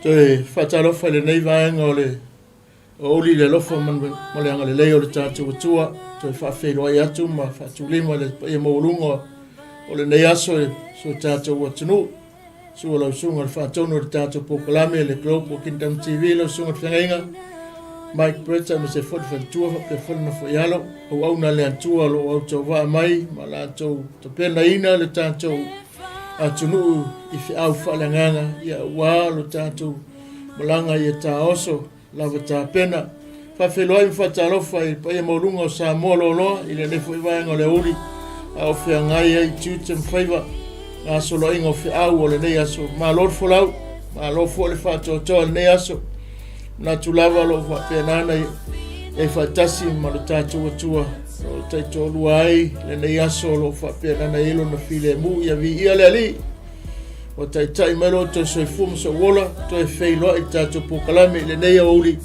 Toe faatalofa i lenei vaega o le aoauli i le alofa ma le agalelei o le tatou Atua. Toe faafeiloai atu ma faatulima i le paia maualuga o lenei aso i si o tatou atunuu. Susu lau susuga i le faatonu o le tatou polokalame le Global Kingdom TV, lau susuga i le feagaiga Mike Brett aemaise foi le faletua faapea foi le nofo i alo. Auauna a le Atua o lo o autauvaa mai ma latou tapenaina le tatou atunuu i feau faaleagaga ia aua lo tatou malaga ia taoso lava tapena. Faafeiloai ma faatalofa i le paia maualuga o Samoa loaloa i lenei foi vaega o le aoauli a o feagai ai tiute ma faiva gasoloaiga o feau o lenei aso. Malo le folau, malo foi le faatoatoa i lenei aso. Manatu lava o lo o faapena ona i ai faatasi ma lo tatou Atua o lo o taitoalua ai lenei aso o lo o faapena ona i ai lona filemu. Ia viia le Alii ua taitai mai lo outou soifua ma sou ola, toe feiloai i le tatou polokalame i lenei aoauli,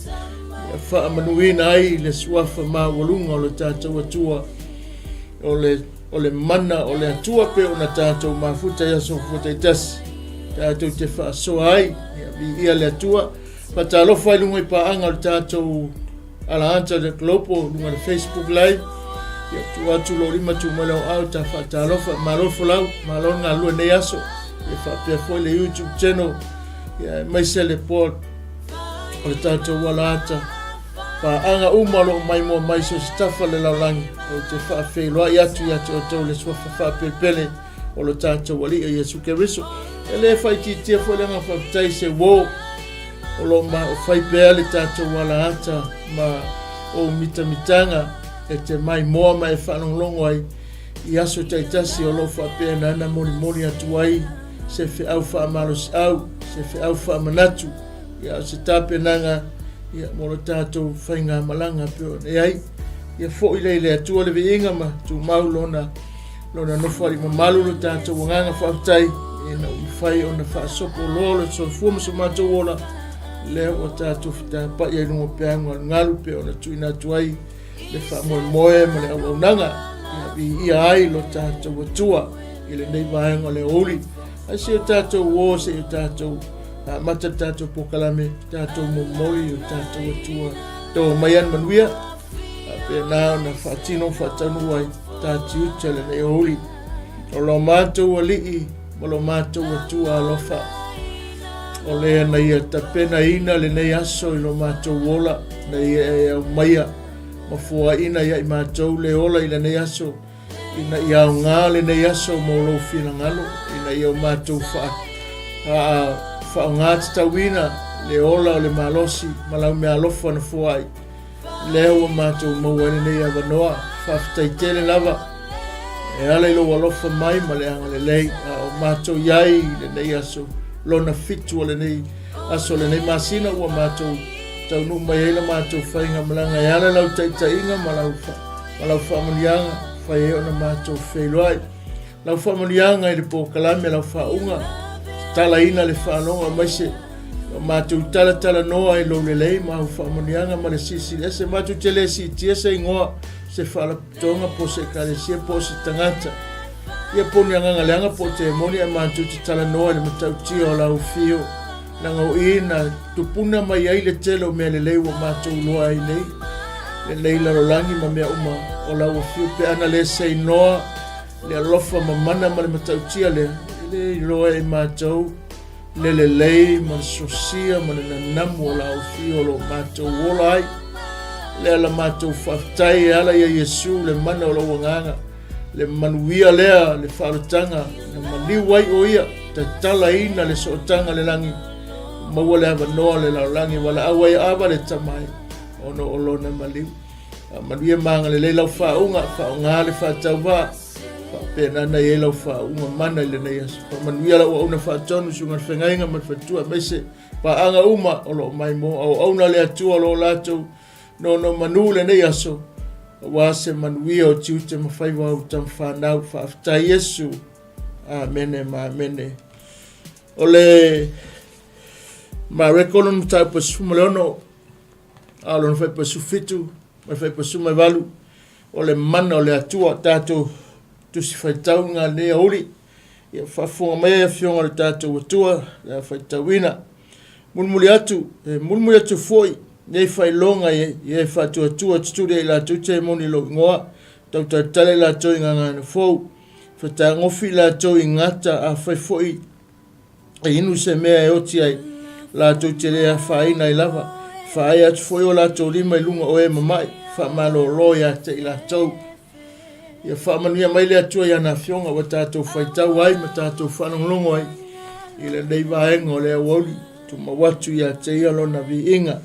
ia faamanuina ai le suafa maualuga o lo tatou Atua, o le, o le mana o le Atua pe ona tatou mafuta i aso taitasi, tatou te faasoa ai, ia viia le Atua. Faatalofa i luga i paaga o le tatou Alaata le Global luga le Facebook Live. Ia tuu atu lou lima tuu mai lau aao ta faatalofa. Malo le folau, malo le galulue nei aso. Ia faapea foi le YouTube channel. Ia aemaise le board o le tatou Alaata. Paaga uma o lo o maimoa mai so o se tafa o le lalolagi. Ou te faafeiloai atu ia te outou le suafa faapelepele o lo tatou Alii o Iesu Keriso. E le faaitiitia foi le agaga faafetai i se uo o lo o fai pea le tatou alaata ma ou mitamitaga e te maimoa ma e faalogologo ai i aso taitasi o lo o faapena ona molimoli atu ai se feau faamalosiau, se feau faamanatu, ia o se tapenaga ia mo le tatou faigamalaga pei ona i ai. Ia foi lea i le Atua le viiga ma tumau lona Lona nofoalii mamalu lo tatou agaga faafetai ina ua mafai ona faasopo loa le soifua ma so matou ola lea ua tatou fetapai ai luga o peau galugalu pe ona tuuina atu ai le faamoemoe ma le auaunaga ia viia ai lo tatou Atua i lenei vaega o le aoauli. Ae se i o tatou o, se i o tatou amata le tatou polokalame, tatou momoli i o tatou Atua. Tau mai ana manuia. Faapena ona faatino ma faataunuu ai ta tiute o lenei aoauli. O lo matou Alii ma lo matou Atua alofa, o lea na ia tapenaina lenei aso i lo matou ola, na ia e aumaia ma foaina ia i matou le ola i lenei aso, ina ia aoga lenei aso mo lou finagalo, ina ia o matou faaaoga tatauina le ola o le malosi ma lau meaalofa na foai. Lea ua matou maua ai lenei avanoa, faafetai tele lava e ala i lou alofa mai ma le agalelei a o matou i ai i lenei aso lona fitu o lenei aso o lenei masina ua matou taunuu mai ai la matou faigamalaga e ala lau taitaiga ma lau, ma lau faamanuiaga fai ai ona matou feiloai. Lau faamanuiaga i le polokalame, lau faauuga, tatalaina le faalogo aemaise o matou talatalanoa i lou lelei ma au faamanuiaga ma le silisili ese. Matou te le siitia se igoa, se faalapotopotoga po o se ekalesia po o se tagata. Ia po o ni agaga leaga po o temoni ae matou te talanoa i le matautia o lau afio, leaga o i na tupuna mai ai le tele o mea lelei ua matou iloa ai nei lenei lalolagi ma mea uma o lau afio pe ana le seinoa Le alofa mamana ma le matautia lea, e le iloa e matou le lelei ma le sosia ma le nanamu o la ofio o lo matou ola ai. Lea la matou faafetai e ala ia Iesu le mana o lou agaga, le manuia lea, le faaolotaga na maliu ai o ia, tatalaina le sootaga le lagi, maua le avanoa le lalolagi, valaau ai ava le tama ai, ona o lona maliu. Faamanuia ma agalelei lau faauuga, faaaoga le faatauvaa, faapena ona i ai lau faauuga mana i lenei aso. Faamanuia lau auauna faatonu, susuga i le feagaiga ma le faletua, aemaise paaga uma o lo o maimoa auauna le Atua o lo o latou nonomanu i lenei aso, aua se manuia o tiute ma faiva o tama fanau. Faafetai Iesu. Amene ma amene. O le Mareko lona mataupu e 16, a o lona fuaiupu e 17 ma le fuaiupu e 18, o le mana o le Atua, tatou tusi faitauga lenei aoauli. Ia faafofoga mai ai Afioga o le tatou Atua, le a faitauina. Mulimuli atu, e mulimuli atu foi nei faailoga i e faatuatua tutuli ai latou te moni i lou igoa, tautalitali ai latou i gagana fou, fetagofi latou i gata, afai foi e inu se mea e oti ai, latou te le afaina ai lava, faaea atu foi o latou lima i luga o e mama'i, faamalolo ia te i latou. Ia faamanuia mai le Atua i ana Afioga ua tatou faitau ai ma tatou faalogologo ai i lenei vaega o le aoauli, tumau atu ia te ia lona viiga.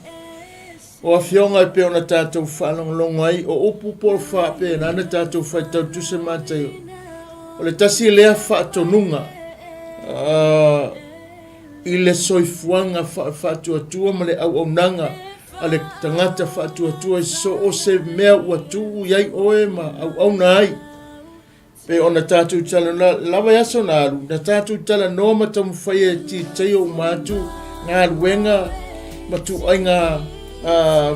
O Afioga e pei ona tatou faalogologo ai, o upu po o faapena na tatou faitau Tusi Mataio. O le tasi lea faatonuga i le soifuaga faatuatua ma le auaunaga a le tagata faatuatua i so o se mea ua tuu i ai oe ma auauna ai. Pei ona tatou talanoa lava i aso na alu, na tatou talanoa ma taumafai e titaia uma atu galuega ma tuaiga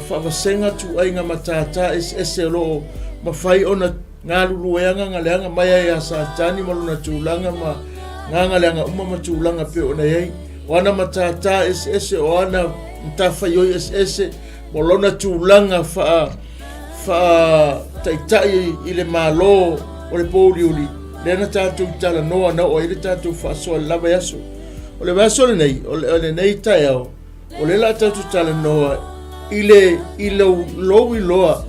faavasega, tuaiga matata eseese o lo o mafai ona galulue agagaleaga mai ai ia Satani ma lona tulaga ma gagaleaga uma ma tulaga pei ona i ai. O ana matata eseese, o ana matafaioi eseese, ma lona tulaga faa faataitai i le Malo o le pouliuli, lea na tatou talanoa na oo ai le tatou faasoa i le la vaiaso. O le vaiaso lenei, o lenei taeao, o lea la tatou talanoa i le i lou, lou iloa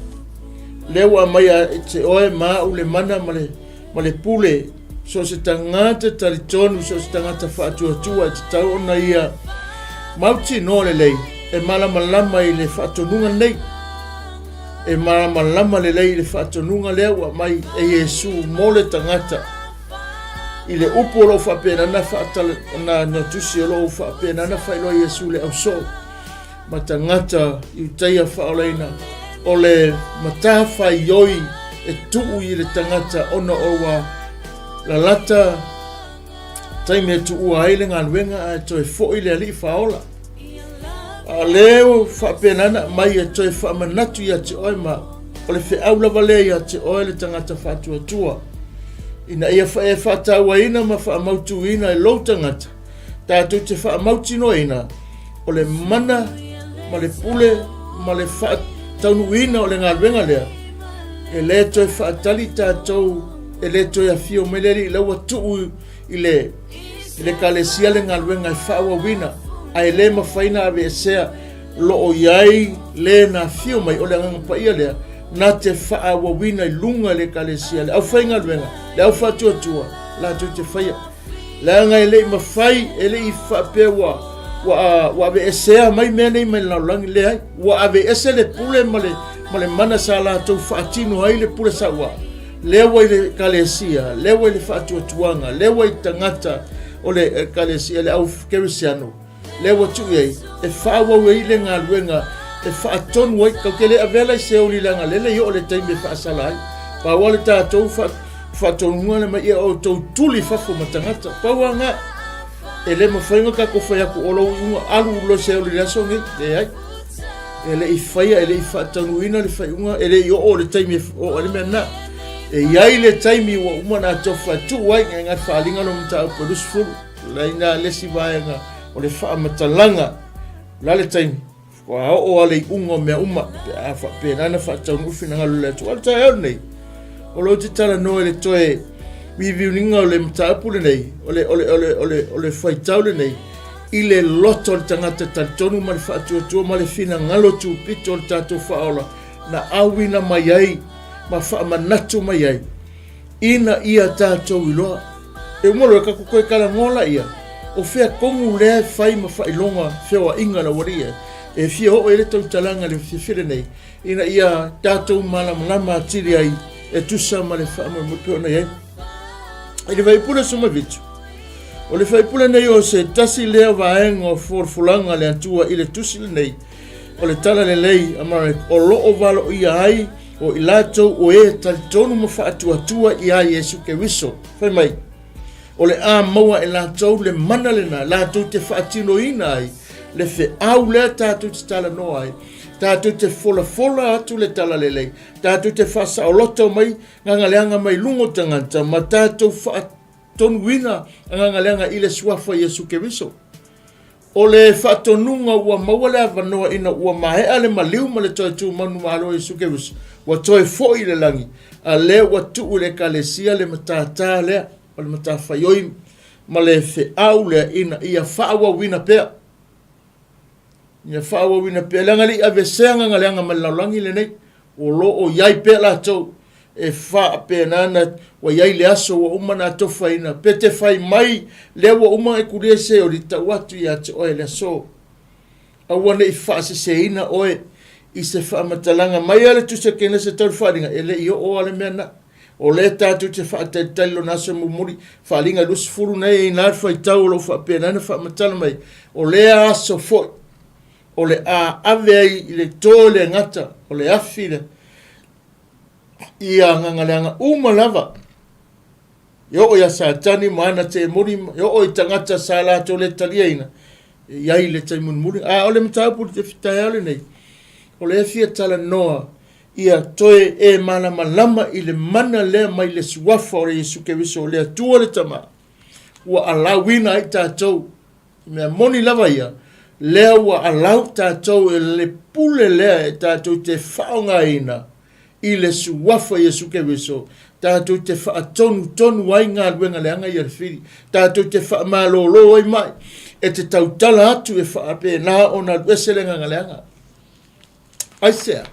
lea ua aumai ia te oe ma au le mana ma le, ma le pule so o se tagata talitonu, so o se tagata faatuatua e tatau ona ia mautinoa lelei e malamalama i le faatonuga lenei. E malamalama lelei i le faatonuga lea ua aumai e Iesu mo le tagata. I le upu o lo o faapena na faatala, na, na tusi o lo o faapena na faailoa Iesu le ausoo ma tagata Iutaia faaolaina, o le matafaioi e tuu i le tagata ona o ua lalata taimi e tuua ai le galuega ae toe foi le Alii Faaola. A o lea ua faapena ona aumai e toe faamanatu ia te oe ma o le feau lava lea ia te oe le tagata faatuatua ina ia e faatauaina ma faamautuina e lou tagata tatou te faamautinoaina o le mana ma le pule ma le faataunuuina o le galuega lea e le toe faatali tatou e le toe afio mai le Alii la ua tuu i le i le Ekalesia le galuega e faaauauina ae le mafai na aveesea lo o i ai le na afio mai o le Agaga Paia lea na te faaauauina i luga i le Ekalesia le aufaigaluega le au faatuatua latou te faia Leaga e le i mafai, e le i faapea ua, ua, ua aveesea mai mea nei mai le lalolagi, leai, ua aveese le pule ma le, ma le mana sa latou faatino ai le pule sauā. Lea ua i le ekalesia, lea ua i le faatuatuaga, lea ua i tagata o le ekalesia, le au kerisiano, lea ua tuu i ai e faaauau ai le galuega e faatonu ai. Tatou te le avea la i Seoli leaga lele i oo le taimi e faasala ai. Pau lava le tatou faatonuga le mai ia outou tuli i fafo ma tagata. Pau lava lena. E le mafai ona tatou fai atu o lou iuga alu loa Seoli i le aso lenei. Leai. E le i faia, e le i faataunuuina le faaiuga, e le i oo le taimi e oo ai le mea lena. E i ai le taimi ua uma ona atofa e tuu ai, ngai ngai faaaliga lo mataupu e 20. Laina le isi vaega o le faamatalaga, o le a le taimi, faatoa oo lava le iuga o mea uma pe a faapena ona faataunuu finagalo o le Atua. O le taeao lenei, o lo o te talanoa i le toe reviewing o le mataupu lenei, o le, o le, o le, o le, o le faitau lenei, i le loto o le tagata talitonu ma le faatuatua ma le finagalo tupito o le tatou faaola na auina mai ai ma faamanatu mai ai ina ia tatou iloa. E uma loa, tatou toe talanoa laia, o fea tonu lea e fai ma faailoga feoaiga a le aualii e, e fia oo i ai le tautalaga i le fiafia lenei, ina ia tatou malamalama atili ai e tusa ma le faamoemoe pei ona i ai. I le Faipule 17, o le Faipule nei o se tasi lea vaega o folafolaga a le Atua i le tusi lenei, o le Tala Lelei a Mareko, o lo o valoia ai o i latou o e talitonu ma faatuatua iā Iesu Keriso. Fai mai, o le a maua e latou le mana lena latou te faatinoina ai le feau lea tatou te talanoa ai, tatou te folafola atu le talalelei, tatou te faasaoloto mai gagaleaga mai luga o tagata ma tatou faatonuina gagaleaga i le suafa o Iesu Keriso. O le faatonuga ua maua le avanoa ina ua maea le maliu ma le toe tu manumalo o Iesu Keriso, ua toe foi i le lagi, a lea ua tuu i le Ekalesia le matata lea, o le matafaioi ma le feau lea ina ia faaauauina pea. Ia faaauauina pea, leaga e le i aveesea agaga leaga mai le lalolagi lenei, o lo o i ai pea latou e faapena ona ua i ai le aso ua uma ona atofaina, pe te fai mai lea ua uma ona e kulia Seoli, tau atu ia te oe le aso. Aua ne i faaseseina oe i se faamatalaga mai a le Tusi a Kenese tau le faaaliga, e le i oo lava le mea lena. O lea tatou te faatalitali lona aso mulimuli, faaaliga 20 nei i ina le faitau o lo o faapena ona faamatala mai, o lea aso foi o le a ave ai i le to le gata o le afi le ia agaga leaga uma lava e oo ia Satani ma ana temoni, e oo i tagata sa latou le taliaina, e i ai le taimi mulimuli. A o le mataupu i le taeao lenei, o lea e fia talanoa ia toe e malamalama i le mana lea mai le suafa o le Iesu Keriso, o le Atua le Tama, ua alauina ai tatou. Mea moni lava ia, lea ua alau tatou e le pule lea e tatou te faaaogaina i le suafa Iesu Keriso, tatou te faatonutonu ai galuega leaga ia le fili, tatou te faamalolo ai mai, e te tautala atu e faapena ona alu ese le agaga leaga. Aisea?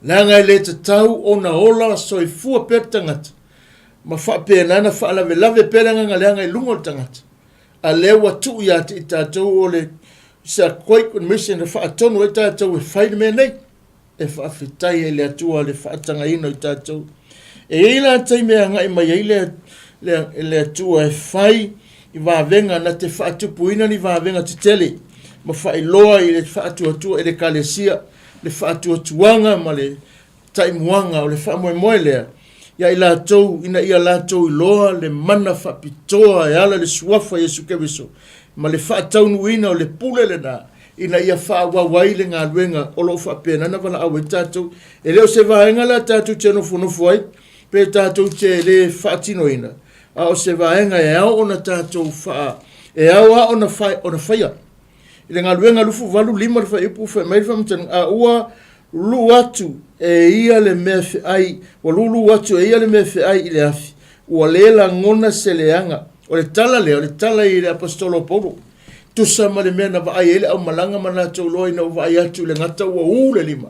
Leaga e le tatau ona ola soifua pea le tagata, ma faapena ona faalavelave pea le agaga leaga i luga o le tagata. A lea ua tuu ia te i tatou o le sa great commission e faatonu ai tatou e fai le mea nei. E faafetai ai le Atua le faatagaina o i tatou. E i ai la taimi e agai mai ai le, le, le Atua e fai i vavega na te faatupuina ni vavega tetele ma faailoa i le faatuatua i le Ekalesia le faatuatuaga ma le taimuaga o le faamoemoe lea ia i latou ina ia latou iloa le mana faapitoa e ala i le suafa Iesu Keriso ma le faataunuuina o le pule lena ina ia faaauau ai le galuega o lo o faapena ona valaau ai tatou. E le o se vaega la tatou te nofonofo ai pe tatou te le faatinoina, a o se vaega e ao ona tatou faa, e ao lava ona, fa, ona faia. I le galuega 28 5 le fuaiupu fai mai le faamatalaga, a ua lulu atu e ia le mea feai, ua lulu atu e ia le mea feai i le afi, ua le lagona se leaga. O le tala lea, o le tala i le Aposetolo o Paulo. Tusa ma le mea na vaai ai le aumalaga ma latou iloa ina ua vaai atu i le gata ua u le lima.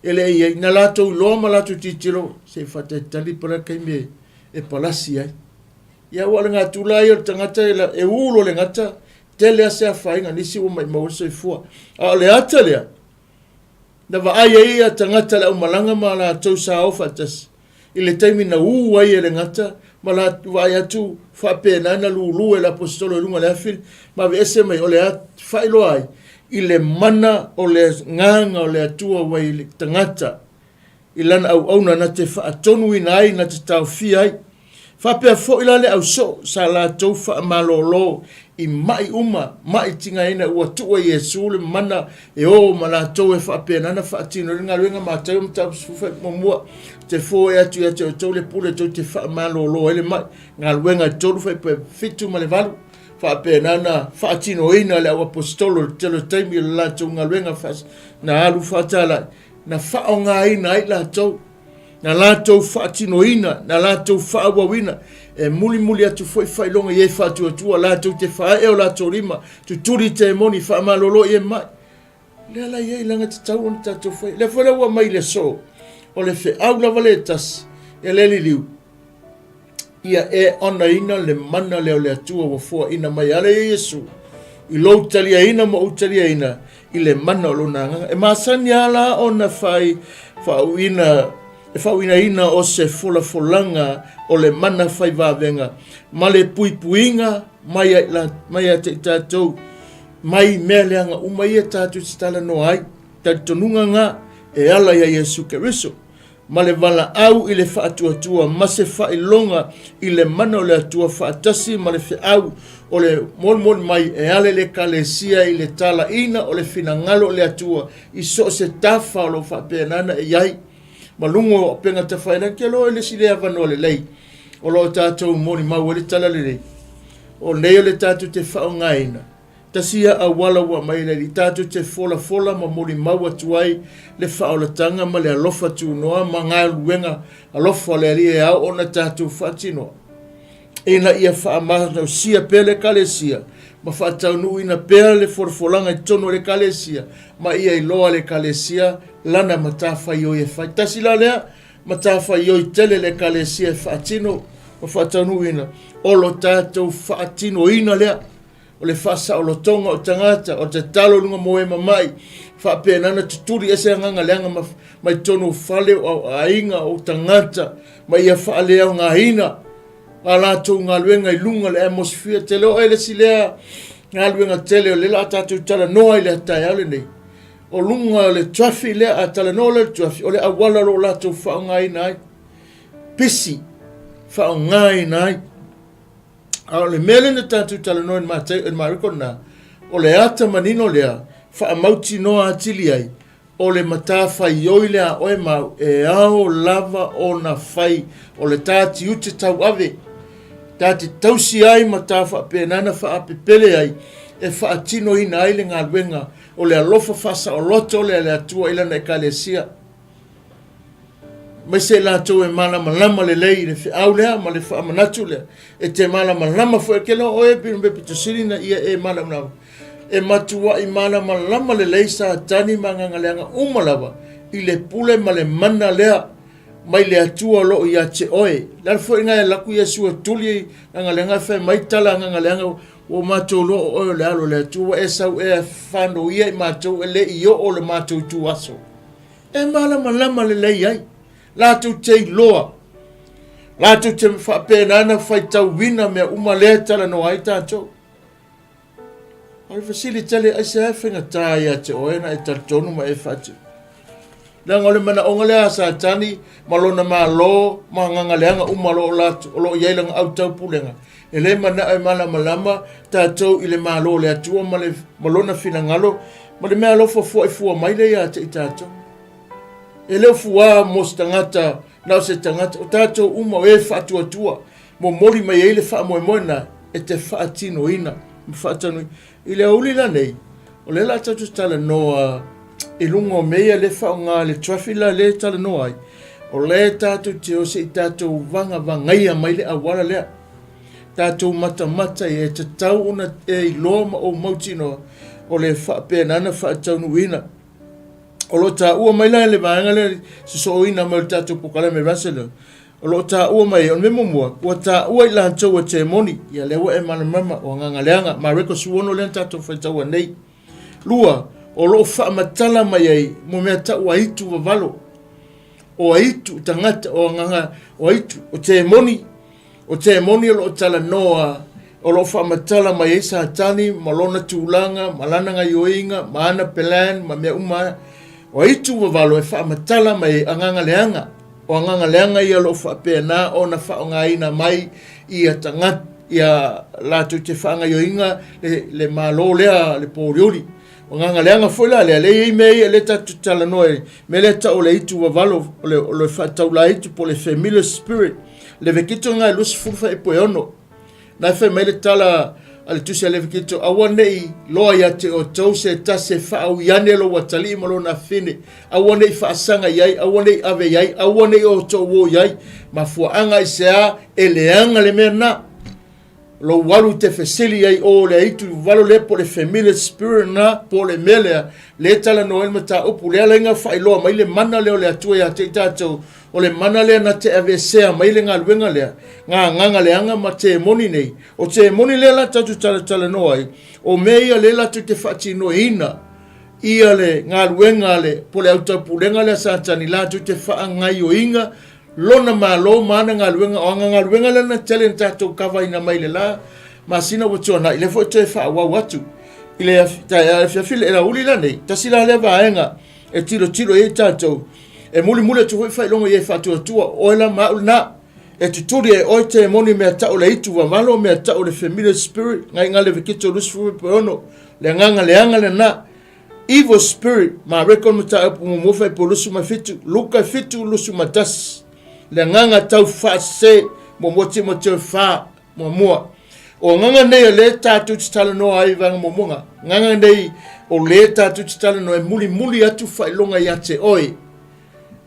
E le i ai, na latou iloa ma latou tilotilo, se i faatalitali po o le a le taimi e palasi ai. Ia aua o le natura ia o le tagata e u loa le gata, tele lava se afaina, nisi ua maumau ai le soifua. A o le ata lea, na vaai ai ia tagata le aumalaga ma latou sa o faatasi i le taimi na ū ai e le gata ma la vaai atu faapena na lulu e le aposetolo i luga o le afi ma aveese mai o le faailoa ai i le mana o le agaga o le Atua ua i le tagata i lana auauna na te faatonuina ai, na te taofia ai. Faapea foi la le ausoo sa latou faamalolo i mai uma, mai tigaina ua tuu e Iesu le mana e o ma latou e faapena ona faatino ai le galuega Mataio mataupu 11, te foe atu ia te outou le pule tou te faamalolo ai le mai, galuega 3 7 ma le 8 faapena ona faatinoina le auaposetolo i le tele o taimi o le latou galuega na alu faatalai na faaaogaina ai latou, na latou faatinoina, na latou faaauauina, e mulimuli atu foi faailoga i e faatuatua, latou te faaee o latou lima, tutuli temoni, faamalolo i e mai. Lea la i ai, leaga tatau ona tatou fai. Lea foi la ua mai i le aso, o le feau lava le tasi, e le liliu, ia e onaina le mana lea o le Atua ua foaina mai ala ia Iesu i lou taliaina ma ou taliaina i le mana o lona agaga. E masani lava la ona fai faauina e faauigaina o se folafolaga o le mana fai vavega ma le puipuiga mai mai ia te i tatou mai mea leaga uma ia tatou te talanoa ai. Talitonuga nga e ala ia Iesu Keriso. ma le valaau i le faatuatua ma se faailoga i le mana o le Atua faatasi ma le feau o le molimoli mai e ala i le Ekalesia i le talaina o le finagalo o le Atua i so o se tafa o lo o faapena ona e i ai ma luga o auupega tafailagi. Ou te iloa e le isi lea avanoa lelei o lo o tatou molimau ai le tala lelei o nei o le tatou te faaaogaina. Tasi ia auala ua aumai e le Alii tatou te folafola ma molimau atu ai le faaolataga ma le alofa tunoa ma galuega alofa o le Alii e ao ona tatou faatinoa, ina ia faamalosia pea le Ekalesia ma faataunuuina pea le folafolaga i totonu o le Ekalesia ma ia iloa e le Ekalesia lana matafaioi e fai. Tasi la lea matafaioi tele le Ekalesia e faatino ma faataunuuina, o lo tatou faatinoina lea o le faasaolotoga o tagata, o le tatalo i luga mo e mamai, faapena ona tutuli ese agaga leaga ma, mai totonu o fale o aiga o tagata, ma ia faaleaogaina a latou galuega i luga o le atmosphere. Te leo e le isi lea galuega tele o lea la a tatou talanoa i le taeao lenei. O luga o le traffic lea, a talanoa lea le traffic, o le auala o lo o latou faaaogaina ai. Pisi, faaaogaina ai. A o le mea lea na tatou talanoa i le i le Mariko lena, o le ata manino lea, faamautinoa atili ai, o le matafaioi lea a oe ma au, e ao lava ona fai, o le ta tiute tauave, ta te tausi ai ma ta faapena ona faapepele ai, e faatinoina ai le galuega o le alofa faasaoloto lea a le Atua i Lana Ekalesia. Aemaise i latou e malamalama lelei i le feau lea ma le faamanatu lea. E te malamalama foi, ke loa oe pino me pito sili na ia e malamalama. E matuai malamalama lelei Satani ma agaga leaga uma lava i le pule ma le mana lea mai le Atua o lo o ia te oe. Le ala foi lena e alu atu Iesu e tuli agaga leaga e fai mai tala agaga leaga ua matou iloa o oe o le Alo o le Atua, ua e sau ea e fanoia i matou e le i oo le matou ituaso. E malamalama lelei ai, latou te iloa, latou te faapena ona faitauina mea uma lea e talanoa ai tatou. O le fesili tele, aisea e faigata ia te oe na e talitonu ma e faatino? Leaga o le manaoga lea a Satani ma lona malo ma agaga leaga uma o lo o i ai lana autaupulega, e le manao e malamalama tatou i le malo o le Atua ma, le, ma lona finagalo ma le mea alofa foai fua mai lea ia te i tatou. E le o fuā mo se tagata, na o se tagata, o tatou uma o e faatuatua, momoli mai ai le faamoemoe na e te faatinoina ma faatanuina. I le aoauli la nei, o lea la tatou talanoa i luga o mea ia lea faaaoga le traffic la lea e talanoa ai, o lea tatou te o se i tatou vagavagaia mai le auala lea. Tatou matamata ia e tatau ona e iloa ma ou mautinoa o le faapena ona faataunuuina. O lo o taua mai la le vaega lea sosooina mai o le tatou polokalame Russell, o lo o taua mai, o le mea muamua, ua taua i latou e temoni, ia lea ua e malamalama, o agaga leaga, Mareko 16 lea na tatou faitaua nei. Lua, o lo o faamatala mai ai mo mea tau aitu vavalo, o aitu tagata, o agaga, o aitu, o temoni, O temoni o lo o talanoa, o lo o faamatala mai ai Satani ma lona tulaga, ma lana gaioiga, ma ana plan, ma mea uma. O aitu vavalo e faamatala mai ai agaga leaga. O agaga leaga ia o lo o faapena ona faaaogaina mai ia tagata, ia latou te faagaioiga le, le malo lea, le pōlioli. O agaga leaga foi la lea, lea e i ai mea ia lea tatou te talanoa i mea lea tau o le aitu vavalo, o le, o le faataula aitu po o le familiar spirit. Levekito lena e 20 faaipu e 6. Na e fai mai le tala a le tusi a Levekito, aua ne i loa ia te outou se tasi e faaui ane lou atalii ma lona afine, aua ne i faasaga i ai, aua ne i ave i ai, aua ne i outou o i ai. Mafuaaga aisea e leaga le mea lena? Lou alu te fesili ai o le aitu valo lea po le familiar spirit na po le mea lea le talanoa ai le mataupu lea laina faailoa mai le mana lea o le Atua ia te i tatou o le mana lea na te aveesea mai le galuega lea ngā agaga leaga ma temoni nei o temoni lea la tatou talatalanoa ai o mea ia lea latou te faatinoina ia le galuega le po le autaupulega lea Satani latou te faagaioiga Lona Malo ma ana galuega, o ana galuega lea na tele na tatou kavaina mai le la masina ua tuanai, lea foi toe faaauau atu i le taeao afiafi le aoauli la nei, tasi la lea vaega e tilotilo i ai tatou, e mulimuli atu foi faailoga i ai faatuatua, o oe la ma au lena, e tutuli e oe temoni mea tau le aitu vavalo, mea tau le familiar spirit, ngai ngā Levitiko 26, le agaga leaga lena, Evil spirit, Mareko le mataupu muamua faipua 27, Luka 7, 21. Le agaga tau faasese, muamua Timoteo 4, muamua. O agaga nei o lea tatou te talanoa ai i vaega muamua, agaga nei o lea tatou te talanoa e mulimuli atu faailoga ia te oe,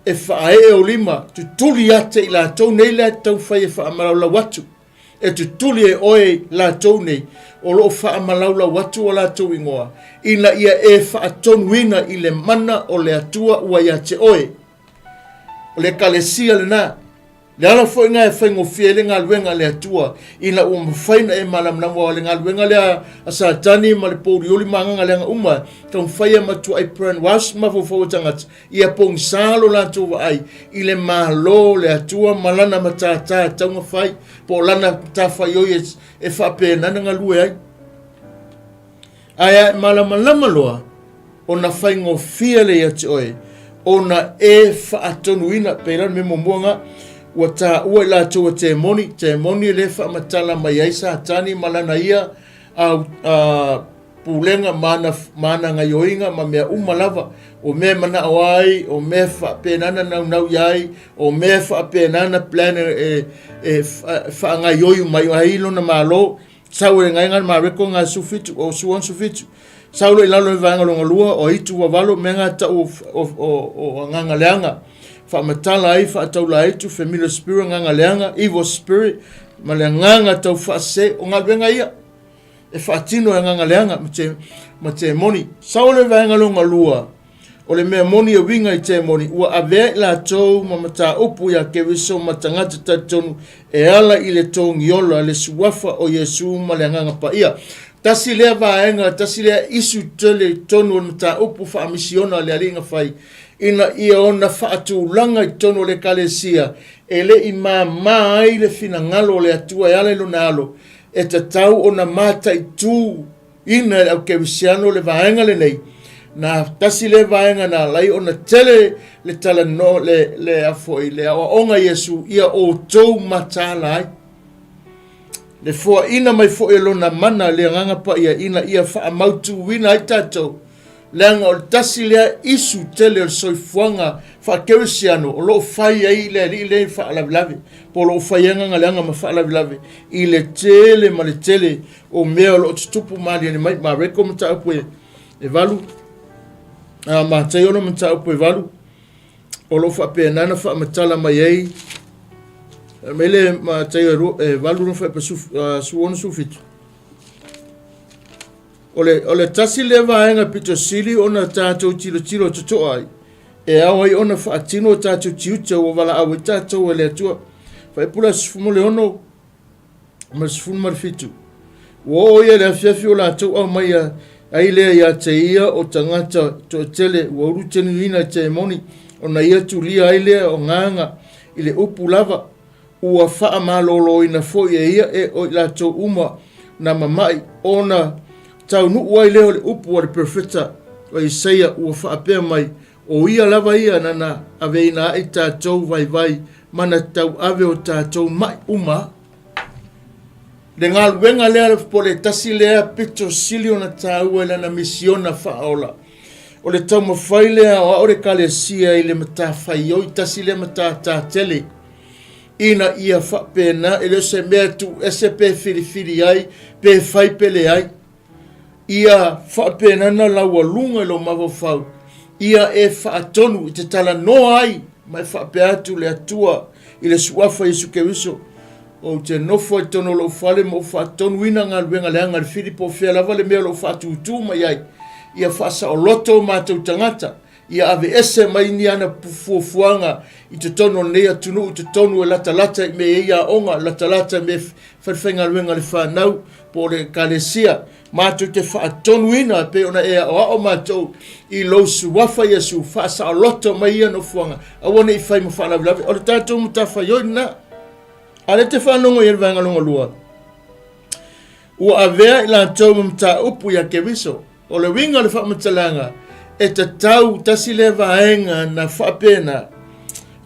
e faaee ou lima, tutuli ia te i latou nei lea e taumafai e faamalaulau atu. E tutuli e oe latou nei o lo o faamalaulau atu o latou ingoa, ina ia e faatonuina i le mana o le Atua ua ia te oe. O le Ekalesia lena. Le ala foi lena e faigofie ai le galuega a le Atua, ina ua mafai ona e malamalama, aua o le galuega lea a Satani ma le pouliuli ma agaga leaga uma, e taumafai e matuai brainwash mafaufau o tagata, ia pogisa lo latou vaai i le Malo o le Atua ma lana matata e tatau ona fai, po o lana matafaioi e faapena ona galue ai. Ae a e malamalama loa, ona faigofie lea ia te oe, ona e faatonuina, pei la o le mea muamua lena, ua taua i latou e temoni, temoni lea e faamatala mai ai Satani ma lana ia au, a, pulega ma ana, ma ana gaioiga ma mea uma lava, o mea e manao ai, o mea e faapena ona naunau i ai, o mea e faapena ona plan e, e, e faagaioi mai ai lona malo. Sau e gaega le Mareko nga 17 o 67. Sau loa i lalo i le vaega lona lua o aitu ua valo mea nga tau o, o, o, o agaga leaga. Faamatala ai faataula aitu familiar spirit agaga leaga evil spirit ma le agaga tau faasese o galuega ia e faatino e agaga leaga ma te, ma temoni. Sau le vaega lona lua O le mea moni e uiga i temoni, ua avea i latou ma mataupu iā Keriso ma tagata talitonu e ala i le togiola le suafa o Iesu ma le Agaga Paia. Tasi lea vaega, tasi lea isu tele i totonu o le mataupu faamisiona a le Alii na fai, ina ia ona faatulaga i totonu o le Ekalesia e le i māmā ai le finagalo o le Atua e ala i Lona Alo, e tatau ona mataitu ina e le au kerisiano le vaega lenei, na tasi lea vaega na ala ai ona tele le talanoa, le, le, a foi, le aoaoga a Iesu, ia outou mataala ai. Le foaina mai foi e lona mana le Agaga Paia ina ia faamautuina ai tatou, leaga o le tasi lea isu tele o le soifuaga faakerisiano o lo o fai ai le alii lea i faalavelave, po o lo o fai ai agaga leaga ma faalavelave i le tele ma le tele o mea o lo o tutupu maliele mai. Mareko mataupu e, e valu, a Mataio ona mataupu e valu, o lo o faapena na faamatala mai ai, mai le Mataio e valu na faaipa su ono su fitu. O le, o le tasi lea vaega pito sili ona tātou tilotilo totoa ai, e ao ai ona faatino o tātou tiute ua valaau ai tātou e le Atua. Faipula 16, ma le 17. Ua oo ia i le afiafi o latou aumaia ai lea ia te ia o tagata toatele ua ulutenuina i temoni, ona ia tulia ai lea o gaga i le upu lava, ua faamaloloina foi e ia e o i latou uma na mama'i, ona taunuu ai lea o le upu a le perofeta o Isaia ua faapea mai, O ia lava ia nana aveina ai tatou vaivai ma na tauave o tatou ma'i uma. Le galuega lea po le tasi lea pito sili ona taua i lana misiona faaola. O le taumafai lea o ao le Ekalesia i le matafaioi tasi lea matata tele ina ia faapena e le o se mea e tuu ese pe filifili ai pe fai pe leai. Ia faapena ona laualuga i lou mafaufau, ia e faatonu i te talanoa ai ma e faapea atu le Atua i le Suafa Iesu Keriso, Ou te nofo ai totonu o lou fale ma ou faatonuina galuega leaga i le fili po o fea lava le mea o lo o faatutū mai ai, ia faasaoloto o matou tagata, ia aveese mai ni ana fuafuaga i totonu o lenei atunuu, i totonu e latalata i mea e i ai aoga, latalata i mea e falefaigaluega a le fanau po o le ekalesia. Matou te faatonuina e pei ona e aoao matou i lou suafa Iesu, faasaoloto mai ia nofoaga, aua ne i fai ma faalavelave. O le tatou matafaioi lena. A o lea e te faalogo i ai le vaega lona lua, ua avea i latou ma mataupu ia Keriso. O le uiga o le faamatalaga, e tatau tasi lea vaega na faapena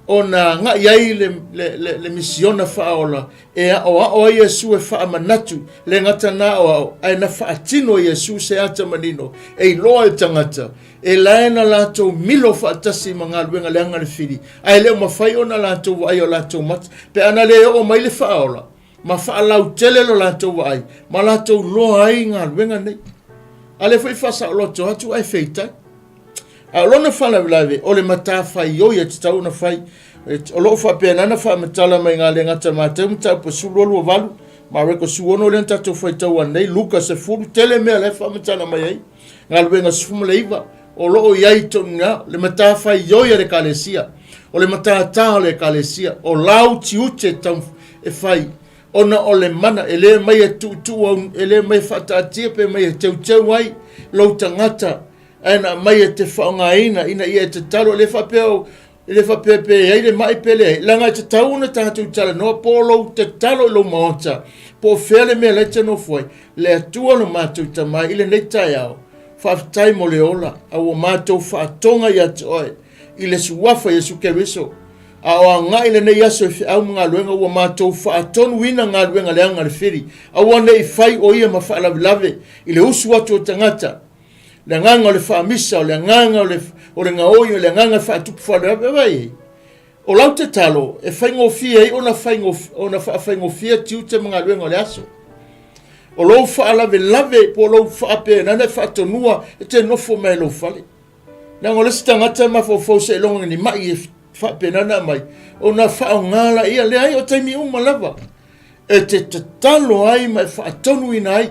ona agai ai le, le, le, le misiona faaola e aoao ai Iesu e faamanatu, le gata na aoao, ae na faatino e Iesu se ata manino e iloa e tagata, e lae na latou milo faatasi ma galuega leaga le fili, ae le o mafai ona latou vaaia o latou mata, pe ana le oo mai le faaola. ma faalautele lo latou vaai ma latou loa ai galuega nei. A lea foi faasaoloto atu ae feitai. A o lona faalavelave, o le matafaioi e tatau ona fai. O lo o faapena ona faamatala mai ngā le gata Mateu mataupu 12 28, Mareko 16 lea na tatou faitau nei, Luka 10, tele mea la e faamatala mai ai. Galuega 19, o lo o i ai tonu lava le matafaioi a le Ekalesia, o le matatā o le Ekalesia, o lau tiute tau e fai, ona o le mana e le mai e tuutuu au, e le mai e faataatia pe mai e teuteu ai lou tagata, ae na aumai e te faaaogaina ina ia e tatalo. E le faapea o E le faapea pe i ai le mai pe leai, leaga e tatau ona tatou talanoa po o lou tatalo i lou maota, po o fea le mea la e te nofo ai. Le Atua lo matou Tama i lenei taeao, faafetai mo le ola, a ua matou faatoga ia te oe i le suafa Iesu Keriso. A o agai lenei aso i feau ma galuega, ua matou faatonuina galuega leaga a le fili, aua ne i fai o ia ma faalavelave i le usu atu o tagata, le agaga o le faamisa, o le agaga o le, o le gaoi, o le agaga e faatupu faalavelave. Vaai, o lau tatalo e faigofie ai ona, ona faafaigofie tiute ma galuega o le aso. O lou faalavelave po o lou faapenana e faatonua e te nofo mai lou fale. Leaga o le isi tagata e mafaufau seiloga ni mai e faapenana mai, ona faaaoga laia, leai o taimi uma lava. e te tatalo ai ma e faatonuina ai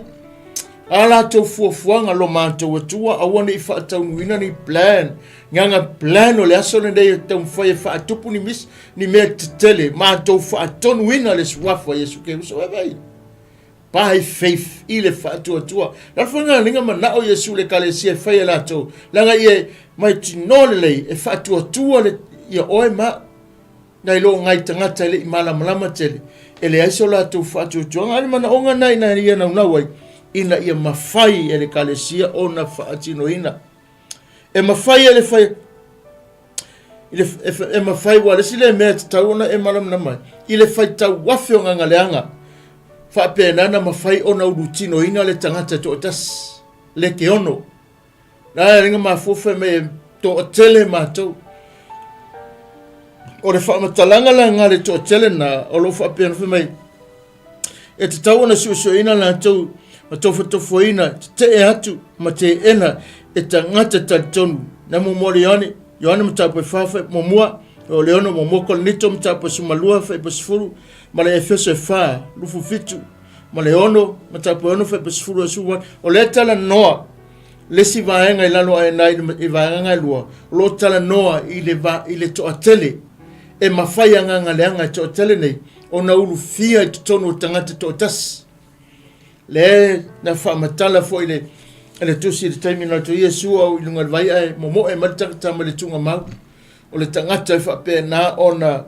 a latou fuafuaga lo matou Atua, aua ne i faataunuuina ni plan, gaga plan o le aso lenei e taumafai e faatupu ni misi, ni mea tetele, matou faatonuina le suafa Iesu Keriso. Vaai, by faith i le faatuatua. La foi ngā linga manao Iesu le kalesia e fai e latou, leaga ia mai tinoa lelei e faatuatua le ia oe ma Nai lo ngai tagata e le i malamalama tele, e leai so latou faatuatuaga, a o le manaoga lena ina ia naunau ai, ina ia mafai e le Ekalesia ona faatinoina. E mafai e le fai, i le, e, e mafai, ua le isi lea mea e tatau ona e malamalama ai, i le faitau afe o gagaleaga, faapena na mafai ona ulutinoina le tagata e toatasi, le keono. La e ringa mafua fai mai e toatele matou. O le faamatalaga la nga le toatele na o lo faapea fai mai e tatau ona suesueina latou ma tofotofoina tetee atu ma teena e tagata talitonu. Na muamua le Ioane, Ioane mataupu e fa fai muamua, o le ono muamua Korinito mataupu e sumalua fai pa sefulu, ma le Efeso e fa, lufu fitu, ma le ono mataupu e ono fai pa sefulu e suwa. O lea talanoa Le isi vaega i lalo ae na i vaega e lua, o lo o talanoa i le, va, i le toatele e mafai agaga leaga e toatele nei ona ulufia i totonu o tagata toatasi. Le na faamatala foi le le tusi i le taimi na to Iesu au i luga le vai ae momoe mai le tagata mai le tugamau. O le tagata e faapena ona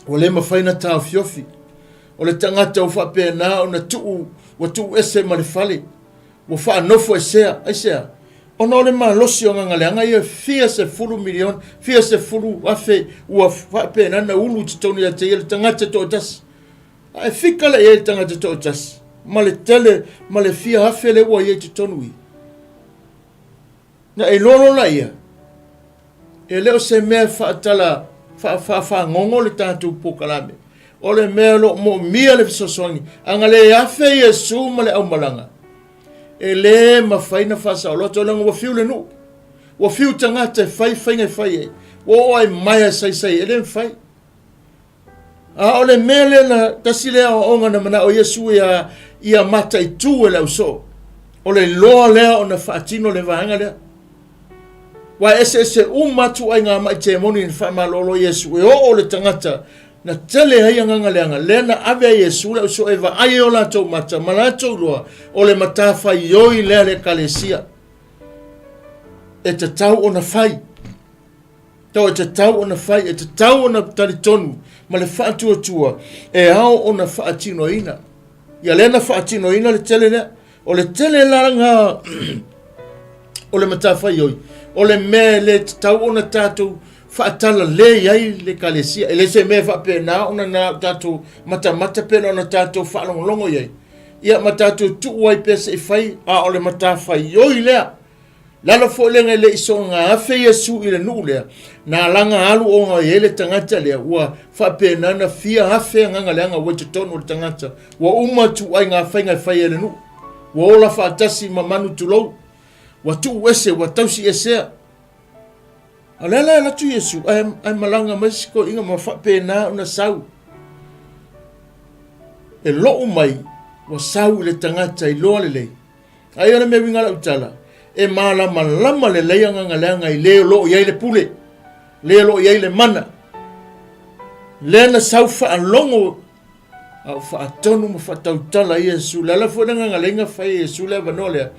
ua le mafai na taofiofi. O le tagata ua faapena ona tuu, ua tuu ese ma le fale. Ua faanofoesea, aisea? Ona o le malosi o agaga leaga ia fia sefulu miliona, fia sefulu afe ua faapena ona ulu i totonu ia te ia le tagata e toatasi. A e fika la i ai le tagata toatasi, ma le tele, ma le fia afe lea ua i ai i totonu i. Na e iloa loa laia, e le o se mea faatala faafagogo le tatou polokalame. O le mea o lo o moomia le fesoasoani. A na le afe Iesu ma le aumalaga, e le mafai na faasaoloto, leaga ua fiu le nuu. Ua fiu tagata e fai faiga e fai ai. Ua oo ai maea saisai, e le mafai. A o le mea lea na tasi lea aoaoga na manao Iesu ia, ia mataitu e le ausoo. O le iloa lea ona faatino le vaega lea. Ua eseese uma atu ai ngā mai temoni na faamalolo Iesu e oo le tagata na tele ai agaga leaga lea na ave ai Iesu le ausoo e vaai ai o latou mata ma latou iloa o le matafaioi lea le ekalesia e tatau ona fai. Tau e tatau ona fai, e tatau ona talitonu ma le faatuatua e ao ona faatinoina. Ia lea na faatinoina le tele lea. O le tele la ngā o le matafaioi, o le mea e le tatau ona tatou faatalale ai le ekalesia. E le se mea faapena ona na o tatou matamata pe na ona tatou faalogologo i ai. Ia ma tatou tuu ai pea se i fai, a o le matafaioi lea. Le ala foi lea e le i soona afe Iesu i le nuu lea, na alaga alu ona i ai le tagata lea, ua faapena na fia afe agaga leaga ua i totonu o le tagata, ua uma ituaiga faiga e fai e le nuu, ua ola faatasi ma manu tulou, ua tuu ese, ua tausi esea. A o lea la e alu atu Iesu, ae, ae malaga mai si toeaina ma faapena ona sau. E lou mai, ua sau i le tagata iloa lelei. Ai o le mea uiga lau tala, e malamalama lelei agaga leaga i le o lo o i ai le pule, le o lo o i ai le mana. Lea na sau faalogo a o faatonu ma faatautala Iesu. Le ala foi le agaga leaga fai e Iesu le avanoa lea,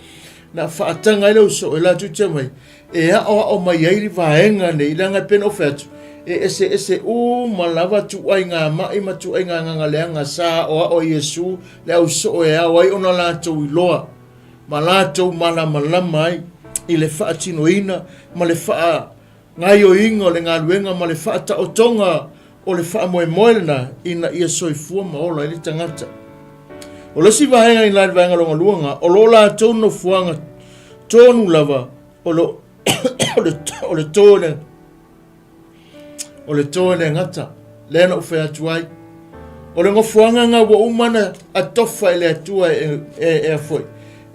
na faataga ai le uso e latou te mai, e aoao mai ai le vaega nei, leaga e pei ona ou fai atu, e eseese uma lava tuaiga ma'i ma tuaiga agaga leaga sa aoao e Iesu le ausoo e ao ai ona latou iloa ma latou malamalama ai i le faatinoina ma le faagaoioiga o le galuega ma le faataotoga o le faamoemoe lena ina ia soifua ma ola ai le tagata. O le isi vaega i le vaega lona lua lena, o lo latou nofoaga tonu lava o lo o le to le o le to e le gata lea na ou fai atu ai. O le nofoaga lena ua uma na atofa e le Atua e, e, e foi,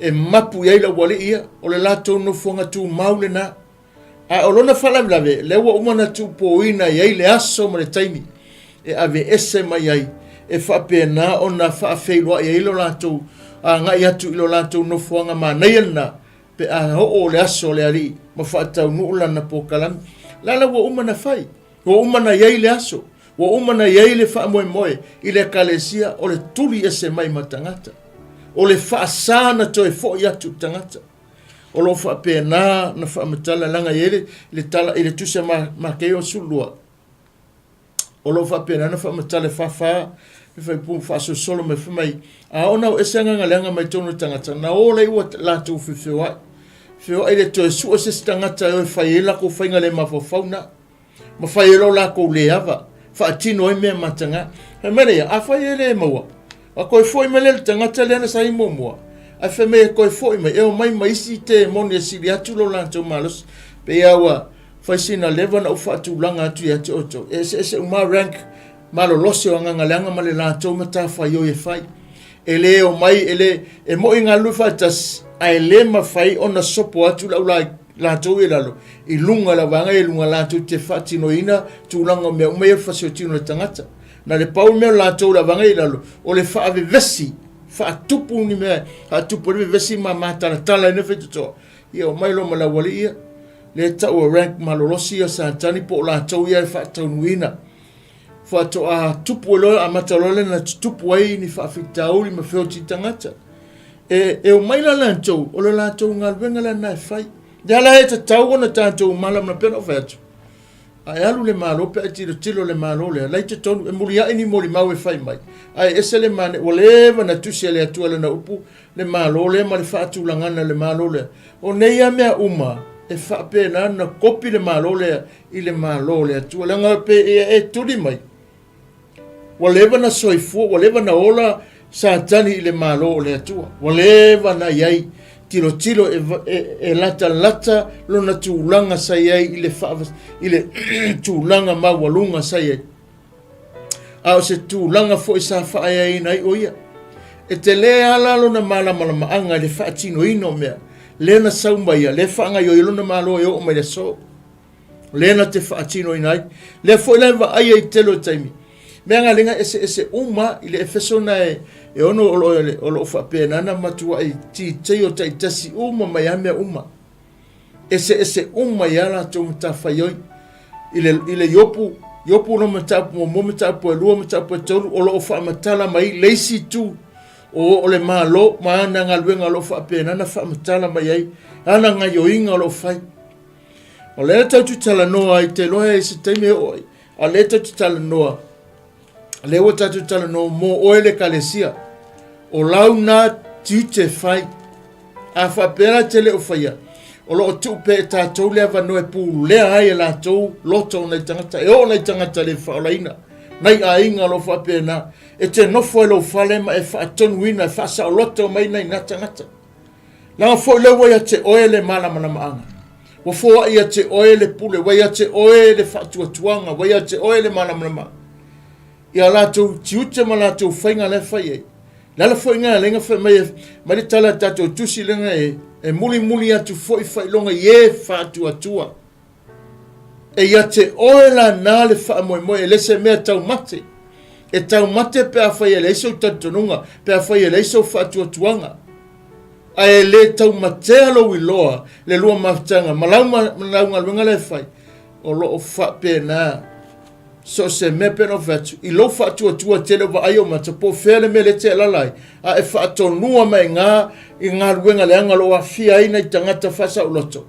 e mapu i ai le aualii ia, o le latou nofoaga tumau lena. A o lona faalavelave, lea ua uma ona tuupoina i ai le aso ma le taimi e aveese mai ai, e faapena ona faafeiloai ai lo latou agai atu i lo latou nofoaga manaia lena, pe a oo le aso o le Alii ma faataunuu lana polokalame. La la ua uma ona fai, ua uma ona i ai le aso, ua uma ona i ai le faamoemoe i le Ekalesia o le tuli ese mai ma tagata, o le faasa na toe foi atu i tagata. O lo o faapena na faamatala leaga e i ai le, le tala i le tusi a Mateo 12. O lo o faapena na faamatala e fāfā le faipū faasolosolo mai fai mai, a oo na o ese agaga leaga mai totonu o le tagata, na o lea ua latou feoai. Feoai le toe sue se isi tagata e o e fai ai lakou faiga le mafaufau na. Ma fai ai lo lakou le ava, faatino ai mea mataga. Fai mai lea, afai e le maua, a toe foi mai lea i le tagata lea na sa i muamua, ae fai mai e toe foi mai, e omai ma isi temoni e sili atu lo latou malosi. Pei lava ua fai sina leva na ou faatulaga atu ia te outou, e eseese uma rank malolosi o agaga leaga ma le latou matafaioi e fai. E le omai, e le, e moi galulue faatasi, ae le mafai ona sopo atu le au latou i lalo, i luga la vaega i luga latou te faatinoina tulaga o mea uma ia o le fasiotino o le tagata. Na le pau le mea o latou la vaega i lalo, o le faavevesi, faatupu ni mea, faatupu ai le vevesi ma matalatala ai le faitotoa. Ia omai loa ma le aualii ia, lea e tau e rank malolosi ia Satani po o latou ia e faataunuuina. Faatoa tupu ai loa, amata loa lea na tutupu ai ni faafitauli ma feoti tagata. E, e omai la latou, o le latou galuega lena e fai. Lea la e tatau ona tatou malamalama pei ona ou fai atu. Ae alu le Malo pe a tilotilo le Malo lea, la i totonu, e muliai ni molimau e fai mai, ae ese le manaia, ua leva na tusi e le Atua lana upu, le Malo lea ma le faatulagana o le Malo lea. O nei lava mea uma, e faapena ona kopi le Malo lea i le Malo o le Atua. Leaga pe e tuli mai, Ua leva na soifua, ua leva na ola Satani i le Malo o le Atua. Ua leva na i ai tilotilo e, e, e latalata lona tulaga sa i ai i le, faa, i le tulaga maualuga sa i ai. A o se tulaga foi sa faaeaina ai o ia. E tele ala lona malamalamaaga i le faatinoina o mea, lea na sau mai ia, lea faagaioi lona Malo e oo mai le aso. lea na te faatinoina ai. Lea foi la e vaaia i tele o taimi, mea galega eseese uma i le Efeso na e, e ono o lo, o lo o faapena na matuai titei o taitasi uma mai a mea uma. Eseese uma i a latou matafaioi. I le, i le Iopu, Iopu no mataupu muamua, mataupu e lua, mataupu e tolu, o lo o faamatala mai le isi itu o, o le Malo ma ana galuega o lo o faapena na faamatala mai ai, ana gaioiga o lo o fai. O lea tatou te talanoa ai, te iloa e se taimi e oo ai, a o lea tatou te talanoa, lea ua tatou talanoa mo oe le Ekalesia. O lau na tiute fai. A faapea la te le o faia, o lo o tuu pea e tatou le avanoa e pulea ai e latou loto o nai tagata, e oo nai tagata le faaolaina, nai aiga o lo o faapena, e te nofo ai lou fale ma e faatonuina, e faasaoloto mai nai na tagata. Leaga foi lea ua ia te oe le malamalamaaga. Ua foai ia te oe le pule, ua ia te oe le faatuatuaga, ua ia te oe le malamalamaga. Ia latou tiute ma latou faiga la e fai ai. Le ala foi lena e ala fai mai, mai le tala a tatou tusi lena e, e mulimuli atu foi faailoga i e faatuatua. E ia te oe lana le faamoemoe, e le se mea taumate. E taumate pe afai e leai sou talitonuga, pe afai e leai sou faatuatuaga. Ae e le taumatea lou iloa le lua mafutaga ma lau, ma lau galuega la e fai, o lo o faapena so o se mea pei ona ou fai atu, i lou faatuatua tele o vaai ou mata, po o fea le mea lea e te alaala ai, a e faatonua mai iga i galuega leaga o lo o aafia ai nai tagata faasaoloto.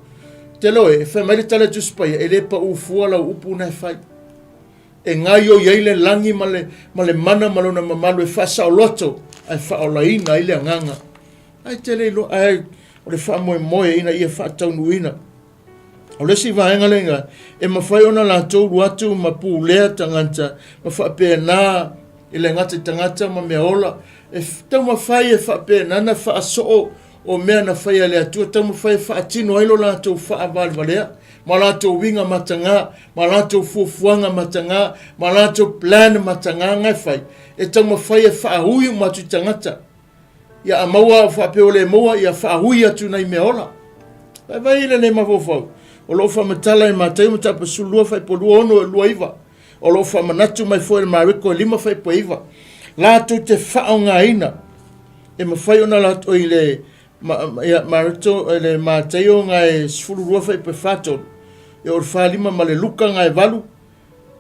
Te loe, e fai mai le tala a Tusi Paia, e le pau fua lau upu na e fai. E gaioi ai le lagi ma le, ma le mana ma lona mamalu e faasaoloto ae faaolaina ai le agaga. Ae te le iloa, ae o le faamoemoe ina ia faataunuuina. O le isi vaega lea e mafai ona latou ulu atu ma pulea tagata ma faapena i le gata i tagata ma mea ola e taumafai e faapena na faasoo o mea na faia e le Atua taumafai e faatino ai lo latou faavalevalea ma latou uiga mataga ma latou fuafuaga mataga ma latou plan mataga na e fai e taumafai e faaui uma atu i tagata. Ia a maua faapea ua le maua, ia faaui atu nai mea ola. Vaivai i lenei mafaufau, o lo o faamatala e Mataio mataupu 12 faaipo 26 29, o lo o faamanatu mai foi e le Mareko e 5 faaipo 9, latou te faaaogaina e mafai ona latou i le ia, Marito, i le Mataio gae 12 faaipo 43, ia o le 45 ma le Luka gae 8,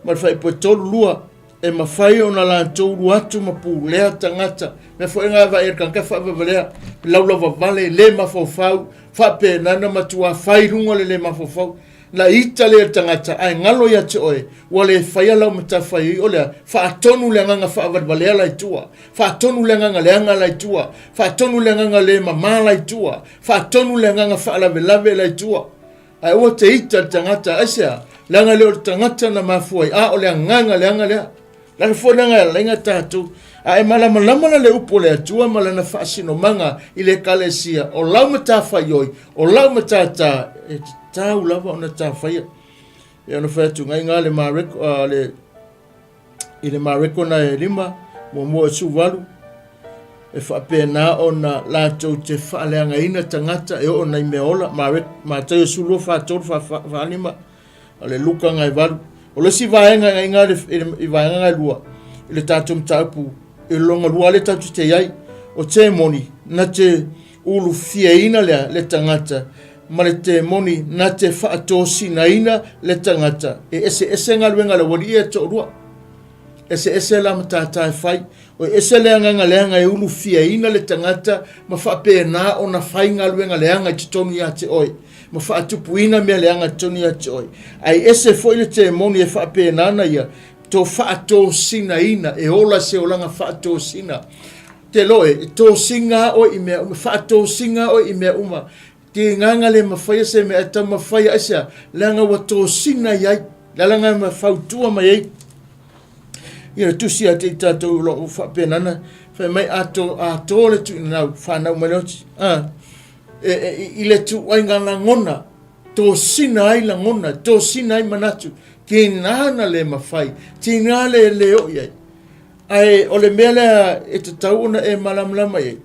ma le faaipoe 32, e mafai ona latou ulu atu ma pulea tagata. Mea foi nga vaai le tagata faavavalea, laulavavale, le mafaufau, faapena na matua fai luga le le mafaufau. Na ita le tagata ae galo ia te oe, ua le faia lau matafaioi o lea, faatonu le agaga faavalevalea la i tua, faatonu le agaga leaga la i tua, faatonu le agaga le mama la i tua, faatonu le agaga faalavelave la i tua. Ae aua te ita le tagata, aisea? Leaga le o le tagata na mafua ai, a o le agaga leaga lea. Lana foi leaga e alaiga tatou. A e malamalama la le upu o le Atua ma lana faasinomaga i le ekalesia, o lau matafaioi, o lau matata, e tatau lava ona ta faia. E ona fai atu ngai ngā le Mareko, uh, le, i le Mareko na e lima, muamua e suvalu, e faapena ona latou te faaleagaina tagata e oo nai mea ola, Mataio 12, 43, 45, o le Luka gae 8. O le isi vaega e ngaiga i vaega gae lua, i le tatou mataupu, i le longa lua le tatou te iai, o temoni na te ulufiaina lea le tagata, ma le temoni na te faatosinaina le tagata. E eseese galuega a le aualii e toalua. Eseese la matata e fai. O ese le agaga leaga e ulufiaina le tagata ma faapena ona fai galuega leaga i totonu ia te oe, ma faatupuina mea leaga i totonu ia te oe. Ae ese foi le temoni e faapena ona ia to faatosinaina, e ola se olaga faatosina. Te loe, e tosina oe i mea uma, faatosina oe i mea uma. Tigaga le mafaia se mea e taumafai aisea, leaga ua tosina i ai. Le ala ma fautua mai ai. Ia le tusi a te i tātou o loo faapenana, fai mai a to, a to le tuinau, whanau mai le oti. A, e, e, i le tuaiga lagona, tosina ai lagona, tosina ai manatu, tina na le mawhai, tina le le o i ai. Ae o le mea lea e tatau ona e malamalama i ai,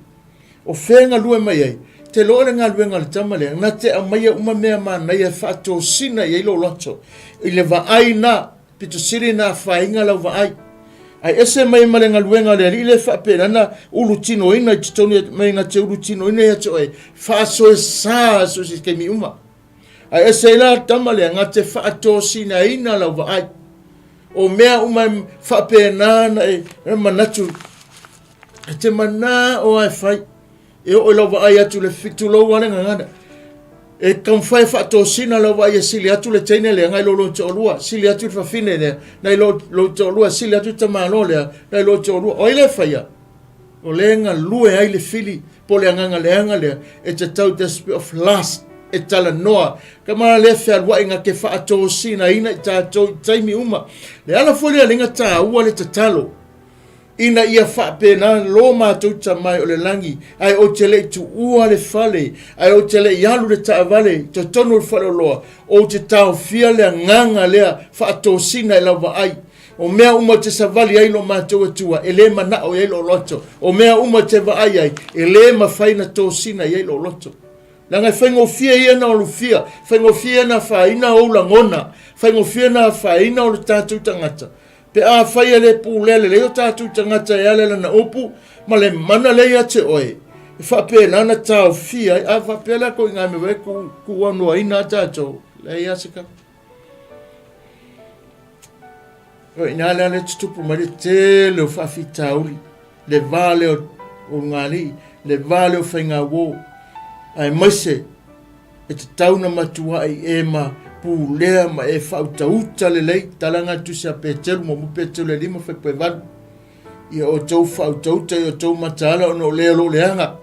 o fea e galue mai ai, te loa le galuega a le tama lea, na te aumaia uma mea manaia e faatosina i ai lou loto, i le vaai na, pito sili na afaina lau vaai. Ae ese mai ma le galuega a le Alii lea faapena na ulutinoina i totonu mai na te ulutinoina ia te oe, faasoesa so se taimi uma. Ae ese ai la le tama lea na te faatosinaina lau vaai. O mea uma e faapena na e manatu e te manao lava e fai. E oo i lau vaai atu le tulou lava le gagana. E taumafai e faatosina lau vaai e sili atu le teine lea nai lo lou toalua, sili atu le fafine lea nai lo lou toalua, sili atu le tamaloa lea nai lou toalua. O ai lea e faia? O lea e galue ai le fili po o le agaga leaga lea e tatau the spirit of lust e talanoa. Kama lea fealuai na te faatosinaina i tatou i taimi uma. Le ala foi lea lenga taua le tatalo. Ina ia faapena lo matou Tama e o le lagi, ae ou te le i tuua le fale, ae ou te le i alu le taavale i totonu o le faleoloa, ou te taofia le agaga lea faatosina i lau vaai. O mea uma ou te savali ai lo matou Atua, e le manao i ai lou loto. O mea uma ou te vaai ai, e le mafai na tosina i ai lou loto. Leaga e faigofie ia na olufia, faigofie ia na afaina ou lagona, faigofie na afaina o le tatou tagata. Pe afai e le pulea lelei o tatou tagata e ala i lana upu ma le mana lea ia te oe, e faapena ona taofia ai. A faapea la ko i ngā mea e kuuaunoaina a tatou, leai lava se kapa. O ina lea le tutupu mai le tele o faafitauli, le va lea o ulugalii, le va lea o faigauo, aemaise e tatau ona matuai e ma pulea ma e faautauta lelei, talaga le tusi a Peteru, muamua Peteru e 5 fuaiupu e 8. Ia outou faautauta i outou mataala ona o le o lo o leaga.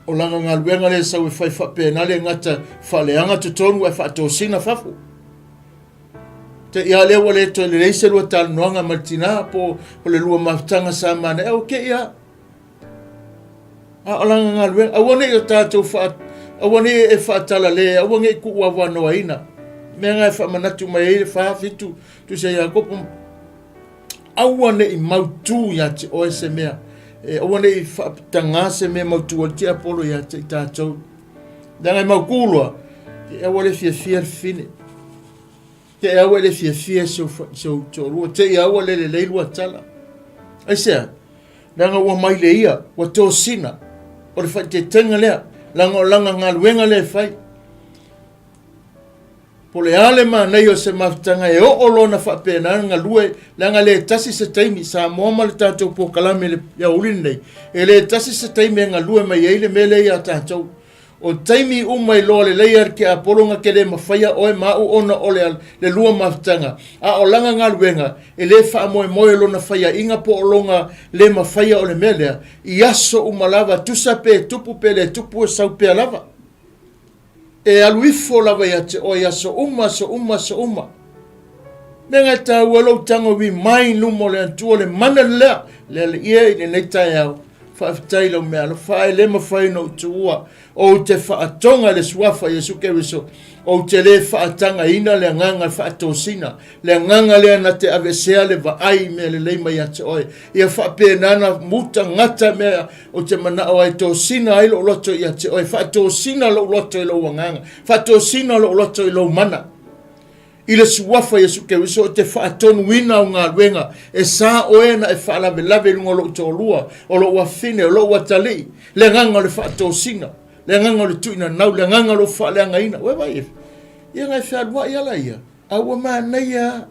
O lana galuega lea e sau e fai faapena le gata faaleaga totonu ae faatosina fafo. Te ia lea ua le toe lelei se lua talanoaga ma le tina po o le lua mafutaga sa manaia, ua te ia. A o lana galuega, aua ne i o tatou faa, aua ne i e faatalale, aua ne i tuuavanoaina. Mea na e faamanatu mai ai le 4, 7, tusi a Iakopo, aua ne i mautu ia te oe se mea, e aua ne i faapitagā se mea mautu ai le tiapolo ia te i tatou. Leaga e mautu loa, e aua le fiafia le fafine. Te i aua le fiafia si ou toalua, te i aua le lelei lua tala. Aisea? Leaga ua mai le ia, ua tosina, o le faaeteetega lea, leaga o lana galuega lea e fai. Po o le a le manaia o se mafutaga e oo loa ona faapena ona galue, leaga e le tasi se taimi, Samoa ma le tatou polokalame i le aoauli lenei, e le tasi se taimi e galue mai ai le mea lea ia tatou. O taimi uma iloa lelei a le tiapolo na te le mafaia oe ma au ona o le le lua mafutaga, a o lana galuega e le faamoemoe lona faiaina po o lona le mafaia o le mea lea, i aso uma lava, tusa pe tupu pe le tupu e sau pea lava. E alu ifo lava ia te oe i aso uma, aso uma, aso uma. Mea na e taua lou tago remind luma o le Atua le mana lea, le Alii e i lenei taeao. Faafetai i lau meaalofa ae le mafai ona ou tuua. Ou te faatoga i le Suafa Iesu Keriso. Ou te le faatagaina le agaga faatosina, le agaga lea na te aveesea le vaai i mea lelei mai ia te oe. Ia faapena na mutagata mea ou te manao ai, tosina ai lou loto ia te oe, faatosina lou loto i lou agaga, faatosina lou loto i lou mana. I le Suafa Iesu Keriso ou te faatonuina au galuega, e sa oe na e faalavelave i luga o lou toalua, o lou afine, o lou atalii, le agaga o le faatosina, le agaga o le tuuinanau, le agaga o lou faaleagaina. Ua vaai, ia na e fealuai ala ia, a ua manaia lava.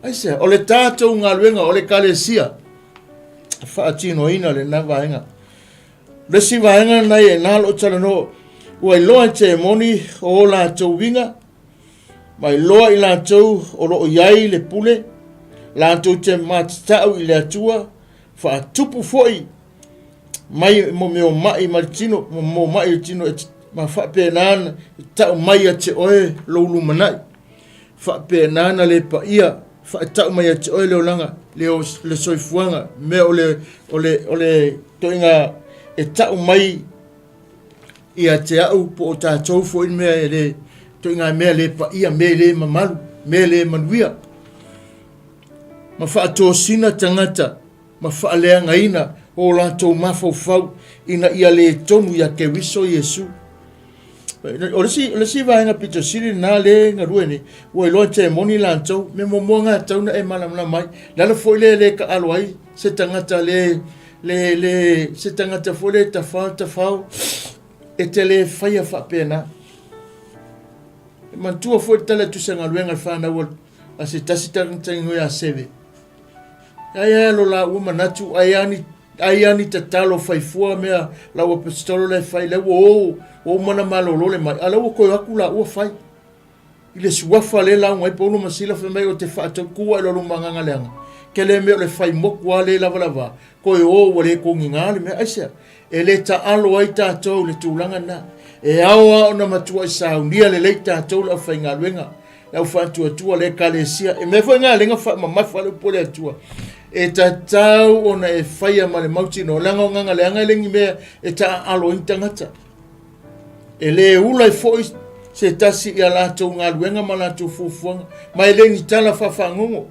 Aisea? O le tatou galuega, o le Ekalesia, e faatinoina lena vaega. O le isi vaega lena e na lou talanoa, ua iloa e temoni o latou uiga, Ma iloa i latou o lo o i ai le pule, latou te matatau i le Atua, faatupu foi mai mo mea o mai ma le tino, mo mai le tino e ma faapena na tau mai ia te oe lou lumanai. Faapena na le paia, faatau mai ia te oe le olaga, le, o, le soifuaga, mea o le, o le, o le toiga e tau mai ia te au po o tatou foi mea e le ituaiga mea le paia, mea le mamalu, mea le manuia. Ma faatosina tagata ma faaleagaina o latou mafaufau ina ia le tonu ia Keriso Iesu. O le isi, o le isi vaega pito sili lena le galue nei, ua iloa e moni latou, mea muamua lena e tatau ona e malamalama ai. Le ala foi lea e le taalo ai se tagata le le, le, se tagata foi le tafao, tafao, e te le faia faapena. E manatua foi le tala tusa galuega le whanau a se tasi tagata ingoa ia Seve. Ai ai lo la ua manatu, ai ani, ai ani tatalo faifua mea la ua pistolo le fai, le ua o, ua umana malolo le mai, a la ua koe aku la ua fai. I le suafa lea lauga ai Paulo ma Sila fai mai o te faatau ai lo magaga leaga. Ke le mea o le fai moku a le lava lava, koe o ua le kogiga le mea aisea. E le taalo ai tatou le tulaga na. E ao a ona matua i saunia lelei tatou le aufaigaluega, le aufaatuatua le ekalesia. E mea foi ngā lenga whaamamafa le upu o le Atua. E tatau ona e faia ma le mautinoa, leaga o agaga leaga e le ni mea e taaalo ai ni tagata. E le ula ai foi se tasi i a latou galuega ma latou fuafuaga, ma e le ni tala faafagogo.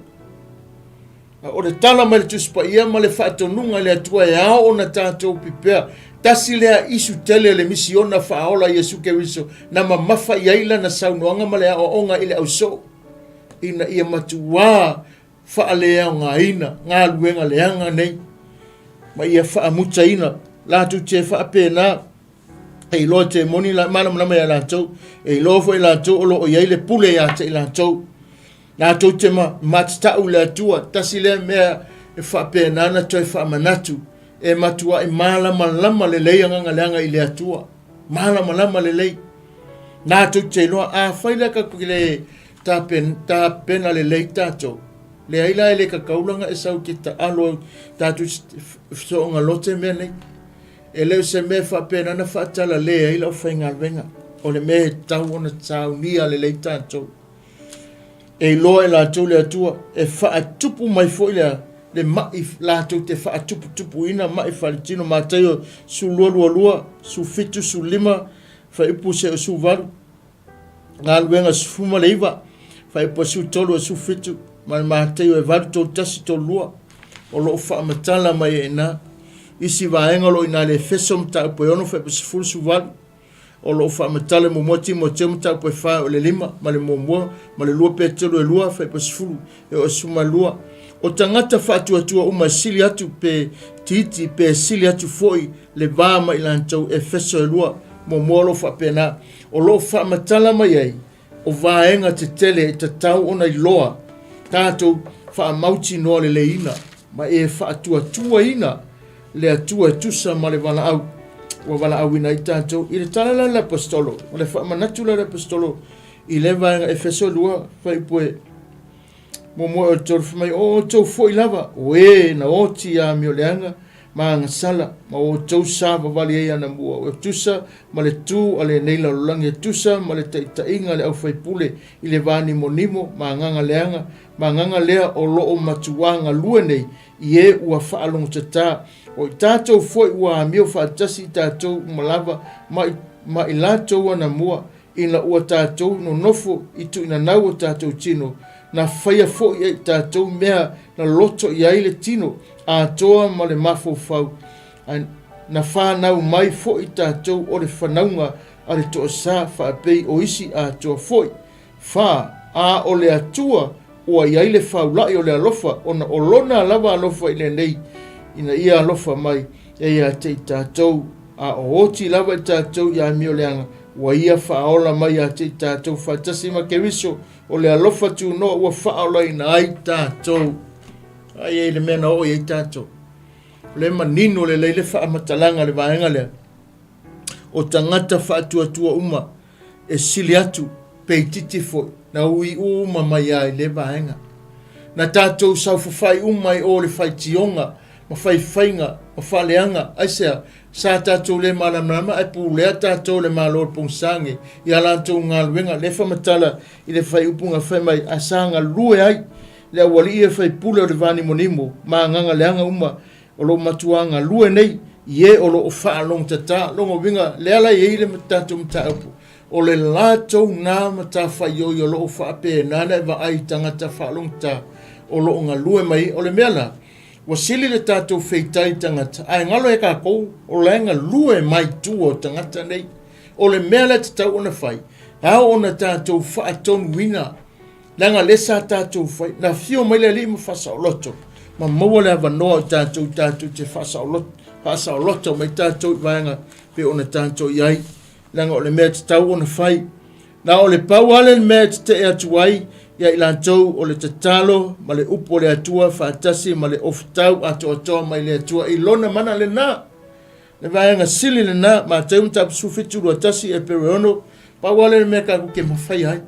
A o le tala mai le Tusi Paia ma le faatonuga i le Atua e ao ona tatou pipea. Tasi lea isu tele le misiona faaola a Iesu Keriso na mamafa i ai lana saunoaga ma le aoaoga i le ausoo ina ia matuā faaleaogaina galuega leaga nei ma ia faamutaina latou te faapena e iloa te moni la malamalama ia latou e iloa foi latou o lo o i ai le pule ia te i latou. Latou te matatau i le Atua, tasi lea mea e faapena ona toe faamanatu, e matuai malamalama lelei agaga leaga i le Atua. Malamalama lelei. Latou te iloa, afai la tatou te le tapena lelei tatou, leai la e le tatau la ona e sau e te taalo tatou soonga lote mea nei. E le o se mea e faapena ona faatalale ai le aufaigaluega. O le mea e tatau ona saunia lelei tatou. E iloa e latou le Atua, e faatupu mai foi le, le mai latou te faatuputupuina mai faaletino. Mataio 12, 22, 17, 15, fuaiupu 18, Galuega 19, fuaiupu 13 17, ma le Mataio e 8, 31, 32, o lo o faamatala mai ai i ina. Isi vaega o lo o i ina i le Efeso mataupu e 6, fuaiupu 10, 18, O lo o faamatala muamua Timoteo mataupu e 4 o le 5 ma le muamua ma le 2 Peteru e 2 fuaiupu 10 e oo 12. O tagata faatuatua uma e sili atu pe titi pe sili atu foi le va ma i latou Efeso e 2 muamua o lo o faapena. O lo o faamatala mai ai o vaega tetele e tatau ona iloa tatou faamautinoa leleiina ma e faatuatuaina le Atua e tusa ma le valaau ua valaauina ai tatou. I le tala la le Aposetolo, o le faamanatu la le Aposetolo i le vaega Efeso 2 fuaiupu e muamua o le 3 fai mai, o outou foi lava, o e na oti ia amioleaga ma agasala, ma outou savavali ai anamua, e tusa ma le tu a lenei lalolagi, e tusa ma le taitaiga a le aufaipule i le va nimonimo ma agaga leaga, ma agaga lea o lo o matuā galue nei i e ua faalogotatā. O i tatou foi ua amio faatasi i tatou uma lava ma i, ma i latou anamua, ina ua tatou nonofo i tuuinanau o tatou tino, na faia foi e i tatou mea na loto i ai le tino atoa ma le mafaufau, a na fanau mai foi tatou o le fanauga a le toasa faapei o isi atoa foi. Fa, a o le Atua ua i ai le faula'i o le alofa, ona o Lona lava alofa i lenei, ina ia alofa mai e ia te i tatou, a o oti lava i tatou i amioleaga, ua ia faaola mai ia te i tatou faatasi ma Keriso, o le alofa tunoa ua faaolaina ai tatou. Ai ai le mea na oo i ai tatou. O le manino lelei le faamatalaga o le vaega lea. O tagata faatuatua uma e sili atu pe itiiti foi, na ui uma mai lava i lea vaega. Na tatou saofafai uma i o le faitioga ma faifaiga ma faaleaga, aisea? Sa tatou le malamalama ae pulea tatou e le Malo o le Pogisage i a latou galuega, lea faamatala i le faaiupu na fai mai, ae sa galue ai le aualii e faipule o le vanimonimo ma agaga leaga uma o lo o matuā galue nei i e o lo o faalogotatā. Lona uiga, lea la e i ai le tatou mataupu, o le latou nā matafaioi o lo o faapena ona e vaai i tagata faalogotatā o lo o galue mai. O le mea la, ua sili le tatou feitai i tagata, ae galo ia tatou o la e galue mai tua o tagata nei. O le mea la e tatau ona fai, e ao ona tatou faatonuina Leaga lea sa tatou fai, na afio mai le Alii ma faasaoloto, ma maua le avanoa o tatou, tatou te faasaoloto, faasaoloto mai tatou i vaega pei ona tatou i ai. Leaga o le mea e tatau ona fai. Na o le pau lava le mea e tetee atu ai ia i latou o le tatalo ma le upu o le Atua faatasi ma le ofutau atoatoa mai le Atua i lona mana lena. Le vaega sili lena, Mateu mataupu 17 21, Epere 6, pau lava le mea tatou te mafaia ai.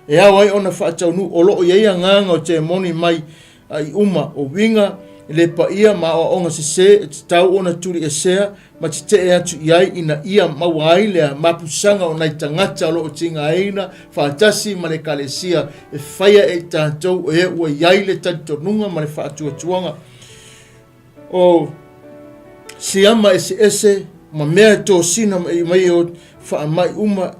E ao ai ona faataunuu o lo o i ai agaga o temoni mai ai uma o uiga Le paia ma aoaoga sesē e tatau ona tuliesea ma tetee atu i ai ina ia maua ai le mapusaga o nai tagata o lo o tigaina faatasi ma le Ekalesia e faia e i tatou o e ua i ai le talitonuga ma le faatuatuaga o siama eseese ma mea e tosina mai o faamai uma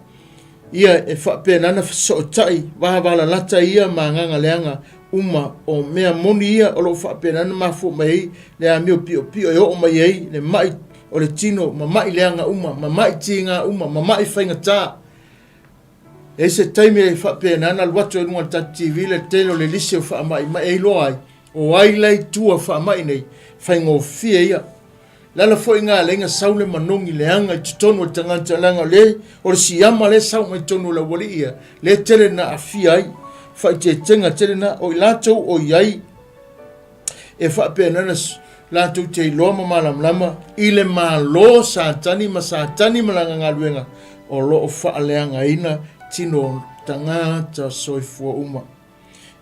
ia e faapena ona fesootai vavalalata ia ma agaga leaga uma o mea moni ia o lo o faapena ona mafua mai ai le amio piopio e oo mai ai le mai o le tino ma mai leaga uma ma mai tiga uma ma mai faigata. E i ai se taimi e faapena ona alu atu ai i luga o le tatou TV le tele o le lisi o faamai e iloa ai o ai la i tua o faamai nei, faigofie ia. Le ala foi lena e ala ai ona sau le manogi leaga i totonu o le tagata leaga o le o le siama lea e sau mai totonu o le aualii ia, lea e tele na aafia ai. Faaeteetega tele na, o i latou o i ai e faapena ona latou te iloa ma malamalama i le Malo o Satani ma Satani ma lana galuega o lo o faaleagaina tino o tagata soifua uma.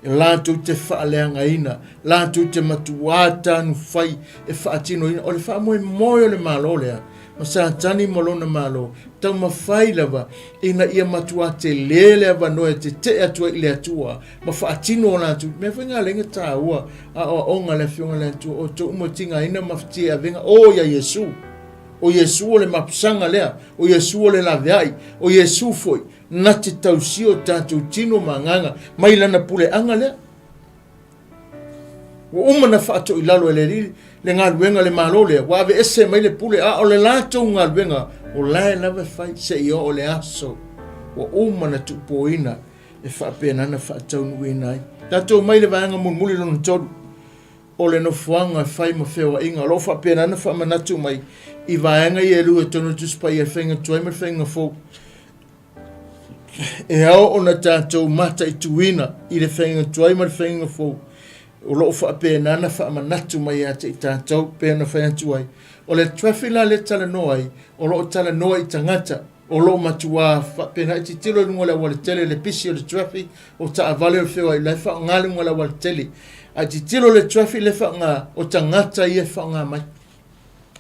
E latou te faaleagaina, latou te matuā tanufai e faatinoina. O le faamoemoe o le Malo lea ma Satani ma lona Malo, taumafai lava ina ia matuā tele le avanoa e tetee atu ai i le Atua ma faatino o latou mea foi galega taua aoaoga a le Afioga i le Atua, o outou uma tigaina ma fatia avega o ia Iesu. O Iesu o le mapusaga lea, o Iesu o le laveai, o Iesu foi na te tausia o tatou tino ma agaga mai lana puleaga lea. Ua uma na faatoilalo e le Alii le galuega a le Malo lea, ua aveese mai le pule, a o le latou galuega o la e lava e fai seia oo i le aso ua uma na tuupoina e faapena ona faataunuuina ai. Tatou mai le vaega mulimuli lona tolu, o le nofoaga e fai ma feoaiga, o lo o faapena ona faamanatu mai i vaega ia e lua i totonu o le Tusi Paia, le faiga tuai ma le faiga fou. E ao ona tatou mataituina i le faiga tuai ma le faiga fou o lo o faapena ona faamanatu mai ia te i tatou pei ona fai atu ai. O le traffic la lea e talanoa ai, o lo o talanoa i tagata o lo o matuā faapena e tilotilo i luga o le aualatele le pisi o le traffic o taavale o le feoai la e faaaoga luga o le aualatele. Ae tilotilo le traffic lea e faaaoga, o tagata ia e faaaoga mai.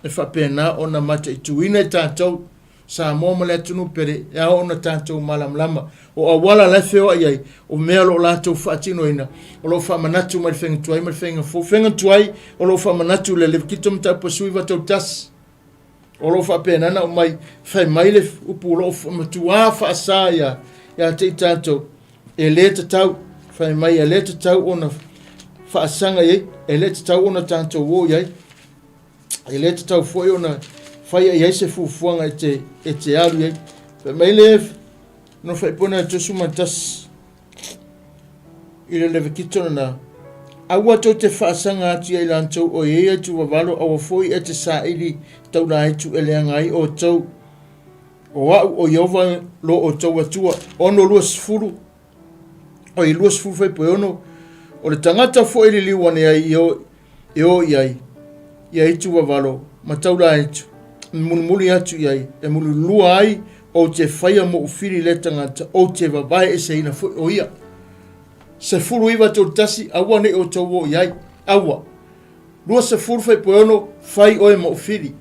E faapena ona mataituina i tatou Samoa ma le atunuu pele, e ao ona tatou malamalama. O auala la e feoai ai, o mea o lo o latou faatinoina, o lo o faamanatu mai le faiga tuai ma le faiga fou. Faiga tuai, o lo o faamanatu i le Levitito Mataupu 19 31. O lo o faapena ona aumai, fai mai le upu o lo o matuā faasa ia, ia te i tatou, e le tatau, fai mai e le tatau ona faasaga i ai, e le tatau ona tatou o i ai. E le tatau foi ona faia i ai se fuafuaga e te, e te alu i ai. Fai mai le no faipona e tusu ma tasi i le Levitito lena, Aua tou te faasaga atu ia i latou o i ai tuvavalo, aua foi e te saili taulaetu e leaga ai outou. O au o Ieova lo outou Atua. 6 20, oi 20 faipue 6, o le tagata foi e liliu ane ai i o, e o i ai, ia ituvavalo ma taulaetu, e mulimuli atu i ai, e mulilua ai, ou te faia mou fili lea tagata, ou te vavae eseina foi o ia. 19 31, aua ne i outou o i ai, aua. 20 faipue 6, fai oe mou fili.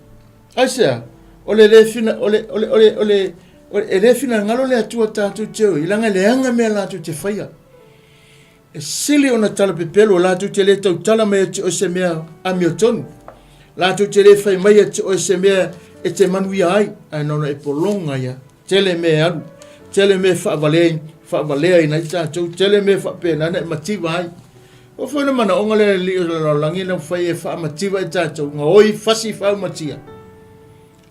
Aisea? O le le fina, o le, o le, o le, o le, o le, e le finagalo le Atua tatou te o i, leaga e leaga mea latou te faia. E sili ona talapepelo, latou te le tautala mai ia te oe se mea amiotonu. Latou te le fai mai ia te oe se mea e te manuia ai, ae na ona e pologa ia. Tele mea e alu, tele mea e faavalea, faavaleaina ai tatou, tele mea e faapena ona e mativa ai. O foi le manaoga lea le Alii o le lalolagi na fai e faamativa i tatou, gaoi fasi faaumatia.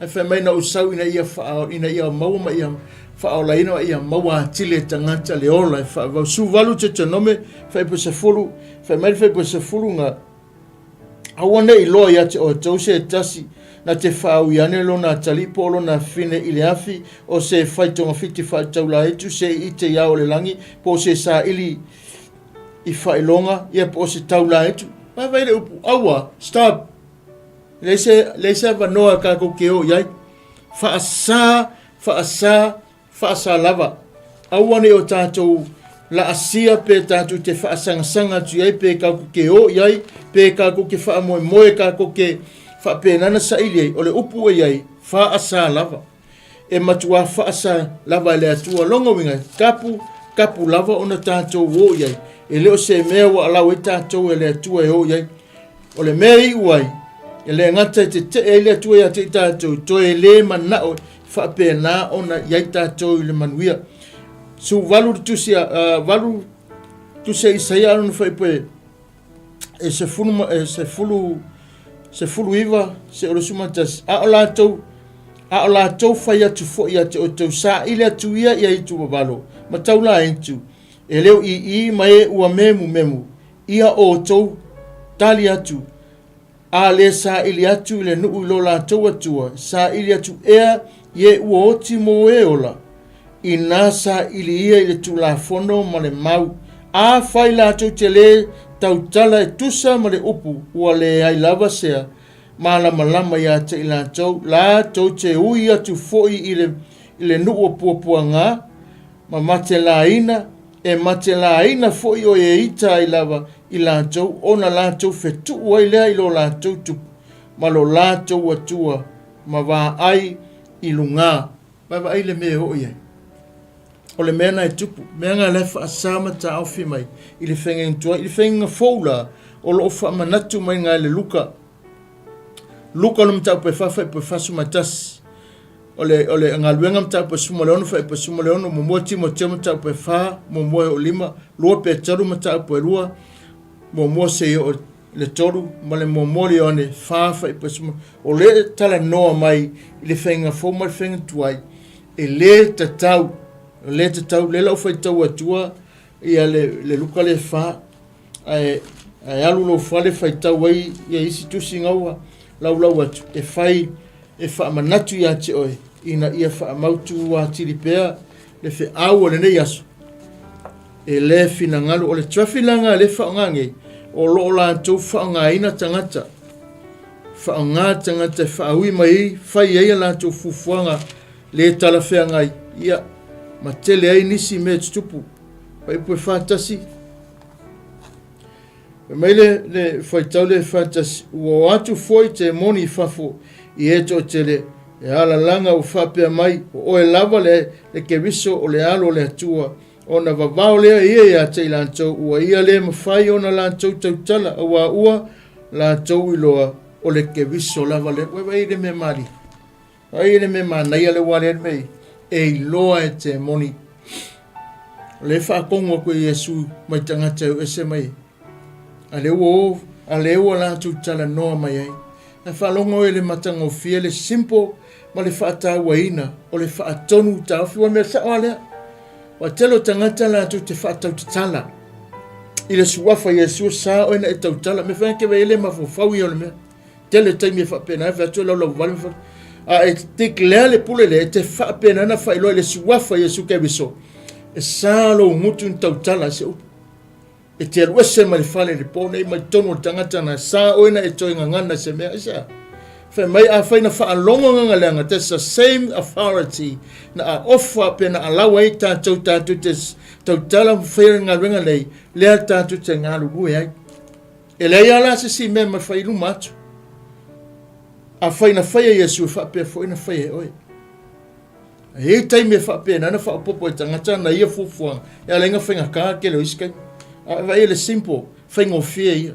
Ae fai mai na ou sau ina ia faa, ina ia maua ma ia faaolaina ma ia maua atili e tagata le ola e faavau. 18 Deuteronome, fuaiupu 10, fai mai le fuaiupu 10 na, aua ne i loa ia te outou se tasi na te faaui ane lona atalii po o lona afine i le afi, o se fai togafiti faaletaulaetu, se i ite i ao o le lagi, po o se saili i faailoga, ia po o se taulaetu. Vaavaai le upu, aua, stop. Leai se, leai se avanoa tatou te o i ai. Faasa, faasa, faasa lava. Aua ne i o tatou laasia pe tatou te faasagasaga atu i ai, pe kakou te o i ai, pe kakou te faamoemoe, kakou te faapena ona saili ai, o le upu ua i ai, faasa lava. E matuā faasa lava e le Atua. Lona uiga, tapu, tapu lava ona tatou o i ai. E le o se mea ua alau ai tatou e le Atua e o i ai. O le mea e iu ai, e le gata e tetee ai le Atua ia te i tatou, toe le manao faapena ona i ai tatou i le manuia. 18 le tusi a, uh, 8 tusi a Isaia lona fuaiupu e sefulu, e sefulu, 19 seia 21, a o latou a o latou fai atu foi ia te outou, saili atu ia i aitu vavalo ma taulaaitu, e le o ii ma e ua memumemu ia outou tali atu, a le saili atu i le nuu i lo latou Atua, saili atu ea i e ua oti mo e ola, inā saili ia i le Tulafono ma le mau. Afai latou te lē tautala e tusa ma le upu, ua leai lava sea malamalama ia te i latou, latou te ui atu foi i le, i le nuu o puapuaga ma matelaina, e matelaina foi o e ita ai lava i latou, ona latou fetuu ai lea i lo latou tupu ma lo latou Atua ma vaai i lugā. Vaavaai le mea e oo i ai. O le mea na e tupu, mea na la e faasa ma taofi mai i le faiga tuai, i le faiga fou la, o lo o faamanatu mai na e le Luka. Luka o le mataupu e fa fuaiupu e 41. O le, o le galuega mataupu e 16 fuaiupu e 16, muamua Timoteo mataupu e 4, muamua e oo lima, lua Peteru mataupu e 2, muamua seia oo le 3 ma le muamua le Ioane 4 fuaiupu e 10. O lea e talanoa mai i le faiga fou ma le faiga tuai, e le tatau, e le tatau, lea la ua faitau atua ia le, le Luka le 4, ae, ae alu lou fale faitau ai ia isi tusi na ua laulau atu, e fai e faamanatu ia te oe, ina ia faamautu atili pea le feau o lenei aso. E le finagalo, o le traffic la lena lea e faaaoga nei, o lo o latou faaaogaina tagata, faaaoga tagata e faaui mai ai, fai ai a latou fuafuaga le talafeagai, ia, ma tele ai nisi mea e tutupu. Fuaiupu e 41. Fai mai le, le faitau le 41, ua o atu foi temoni i fafo i e toatele, e alalaga ua faapea mai, o oe lava le, le Keriso o le Alo o le Atua. Ona vavao lea ia ia te i latou, ua ia le mafai ona latou tautala, auā ua latou iloa o le Keriso lava lea. Ua vaai i le mea malie. Vaai i le mea manaia lea ua alele mai e iloa e temoni. O lea e faatonu atu e Iesu mai tagata e o ese mai. A lea ua o, a lea ua latou talanoa mai ai. Ae faalogo oe i le matagofie, le simple ma le faatauaina o le faatonu taofi. Ua mea sao lava lea. Ua tele o tagata latou te faatautatala i le suafa Iesu sa oe na e tautala. Mea foi ke le mafaufau ia o le mea. Tele taimi e faapena ai, fai atu e laulauvale ma fai. A e declare le pule lea, e te faapena na faailoa i le suafa Iesu Keriso. E sa lou gutu ni tautala se upu. E te alu ese mai le fale i le po nei mai totonu o le tagata na sa oe na e toe gagana se mea. Aisea? Fai mai afai na faalogo agaga leaga, that's the same authority na a ofa pe na allow ai tatou tatou te tautala ma faia le galuega nei, lea tatou te galulue ai. E leai lava la se isi mea e mafai i luma atu. Afai na faia Iesu e faapea foi na faia e oe. E i ai taimi e faapena na faaopoopo e tagata na ia fuafuaga e ala ai na faigata tele o isi taimi. A vaai i le simple, faigofie ia.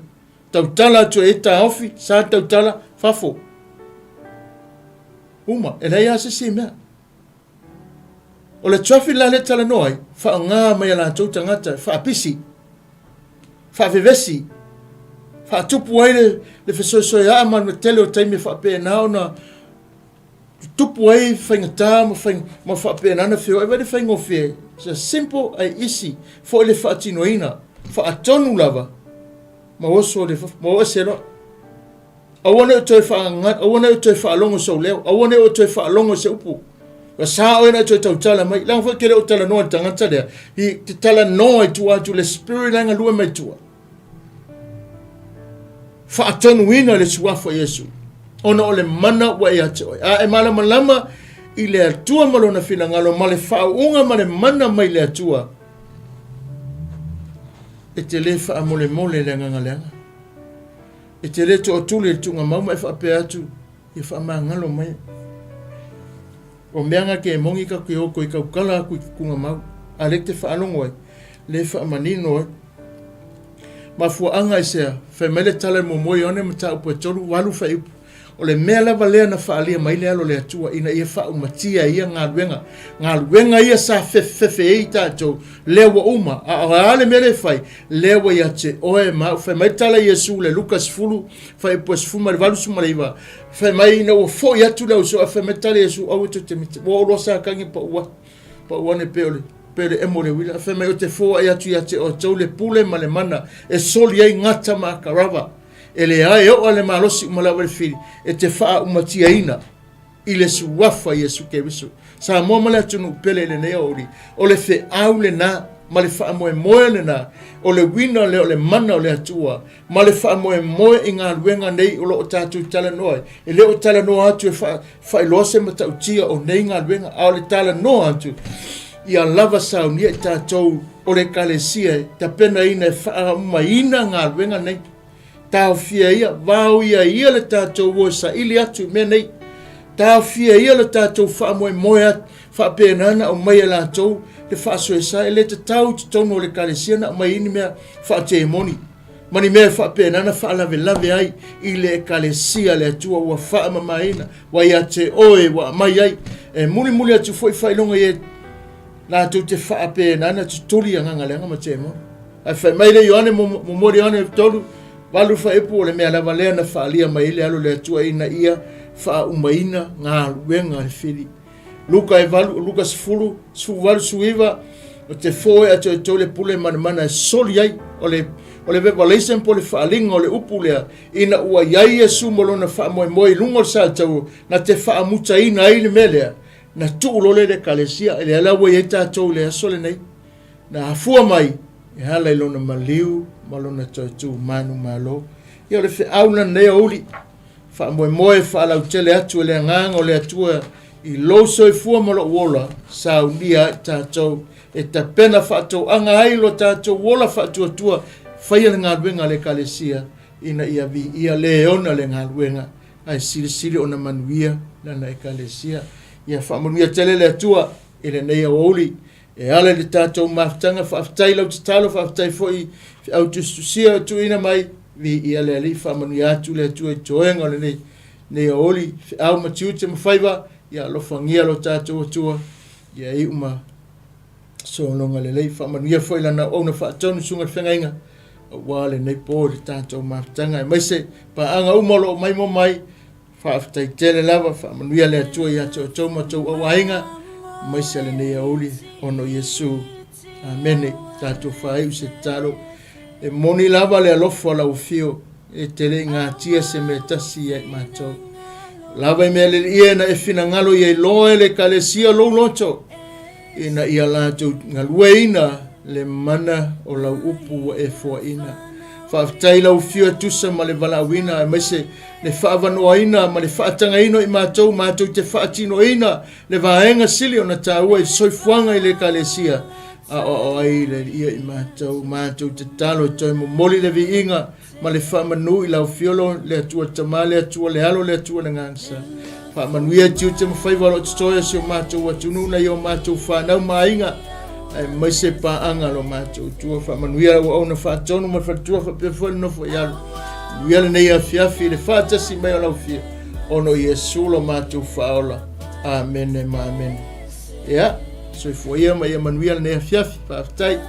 Tautala atu e ai taofi, sa tautala, fafo. Uma, e leai lava se isi mea. O le traffic la lea e talanoa ai, faaaoga mai a latou tagata e faapisi, faavevesi, faatupu ai le, le fesoesoeaa ma le tele o taimi e faapena ona tutupu ai faigata ma, fai, ma faapena ona feoai. Vaai le faigofie, it's a simple ae easy foi le faatinoina, faatonu lava ma oso le, ma o ese loa. Aua ne i toe faagaga, aua ne i toe faalogo sou leo, aua ne i toe faalogo se upu. Ua sa oe na e toe tautala mai. Leaga foi e te le o talanoa i le tagata lea, i te talanoa i tua atu, le spirit la e galue mai tua. Faatonuina le suafa o Iesu, ona o le mana ua ia te oe. A e malamalama i le Atua ma lona finagalo, ma le faauuga ma le mana mai le Atua. E te le faamolemole i le agaga leaga. E te le tootuli i le tuugamau ma e faapea atu, Ia faamagalo mai. O mea na ke moni ka ke o koe kaukala aku i tuugamau. A le te faalogo ai, le faamanino ai. Mafuaaga i sea, fai mai le tala i muamua Ioane mataupu e 3, 8 fuaiupu. O le mea lava lea na faaalia mai le Alo o le Atua ina ia faaumatia e ia galuega. Galuega ia sa fefefefe ai tatou, lea ua uma. A o a le mea lea e fai, lea ua ia te oe ma au. Fai mai le tala a Iesu le Luka 10, fuaiupu e 18, 19, fai mai ina ua foi atu le auso, ae fai mai le tala a Iesu, aua tou te miti. Ua oo loa Satani pau atu, pau ane pei o le pei o le emo o le uila. Fai mai ou te foai atu ia te outou le pule ma le mana e soli ai gata ma akarava. E leai e oo le malosi uma lava i le fili e te faaumatiaina i le suafa Iesu Keriso. Samoa ma le atunuu pele i lenei aoauli, o le feau lena ma le faamoemoe lena, o le uiga lea o le mana o le Atua ma le faamoemoe i galuega nei o lo o tatou talanoa ai. E le o talanoa atu e faailoa se matautia o nei galuega, a o le talanoa atu ia lava saunia i tatou o le Ekalesia e tapenaina e faaumaina galuega nei. Taofia ia, vaoia ia le tatou o e saili atu i mea nei. Taofia ia le tatou faamoemoe atu, faapena ona aumai e latou le faasoesa. E le tatau i totonu o le Ekalesia ona aumai ai ni mea faatemoni ma ni mea e faapena ona faalavelave ai i le Ekalesia a le Atua ua faamamaina, ua ia te oe ua aumai ai. E mulimuli atu foi faailoga ia latou te faapena ona tutuli agaga leaga ma temoni. Ae fai mai le Ioane, muamua Ioane 3, 8 fuaiupu, o le mea lava lea na faaalia mai ai le Alo o le Atua ina ia faaumaina galuega a le fili. Luka e 8, Luka 10, 18, 19, o te foe atu ai outou le pule manamana e soli ai. O le, o le revelation po o le faaaliga o le upu lea, ina ua i ai Iesu ma lona faamoemoe i luga o le salataua, na te faamutaina ai le mea lea, na tuu loa lea i le Ekalesia. Lea la ua i ai tatou i le aso lenei. Na afua mai e ala i lona maliu ma lona toe tu manumalo. Ia o le feau lenei aoauli, faamoemoe faalautele atu e le agaga o le Atua i lou soifua ma lou ola, saunia ai tatou e tapena faatouaga ai lo tatou ola faatuatua, faia le galuega a le Ekalesia ina ia viia le ona le galuega ae silisili ona manuia lana Ekalesia. Ia faamanuia tele le Atua i lenei aoauli. E ala i le tatou mafutaga, faafetai lau tatalo, faafetai foi feau tusitusia o tuuina mai, viia le Alii, faamanuia atu le Atua i toega o lenei nei aoauli, feau ma tiute ma faiva, ia alofagia lo tatou Atua, ia iu ma sologa lelei, faamanuia foi lana auauna faatonu susuga i le feagaiga, aua lenei po i le tatou mafutaga, aemaise paaga uma o lo o maimoa mai, Faafetai tele lava, faamanuia le Atua ia te outou ma outou auaiga, aemaise lenei aoauli ona o Iesu. Amene. Tatou faaiu se tatalo. E moni lava le alofa o lau afio, e te le i gatia se mea tasi ia i matou. Lava i mea leliia na e finagalo ia iloa e le Ekalesia lou loto, ina ia latou galueina le mana o lau upu ua e foaina. Faafetai i lau afio e tusa ma le valaauina aemaise le faaavanoaina ma le faatagaina o i matou matou te faatinoina le vaega sili ona taua i le soifuaga i le Ekalesia, aoao ai le Alii ia i matou, matou tatalo e toe momoli le viiga ma le faamanu i lau Afio le Atua le Tama, le Atua le Alo, le Atua le Agaga Sa. Faamanuia tiute ma faiva o lo o totoe o si o matou atunuu nai o matou fanau ma aiga, aemaise paaga lo matou tua. Faamanuia lau auauna faatonu ma le faletua faapea foi le nofo i alo. Manuia lenei afiafi i le faatasi mai o lau Afio, ona o Iesu lo matou faaola. Amene ma amene. Ia, soifua ia ma ia manuia lenei afiafi. Faafetai.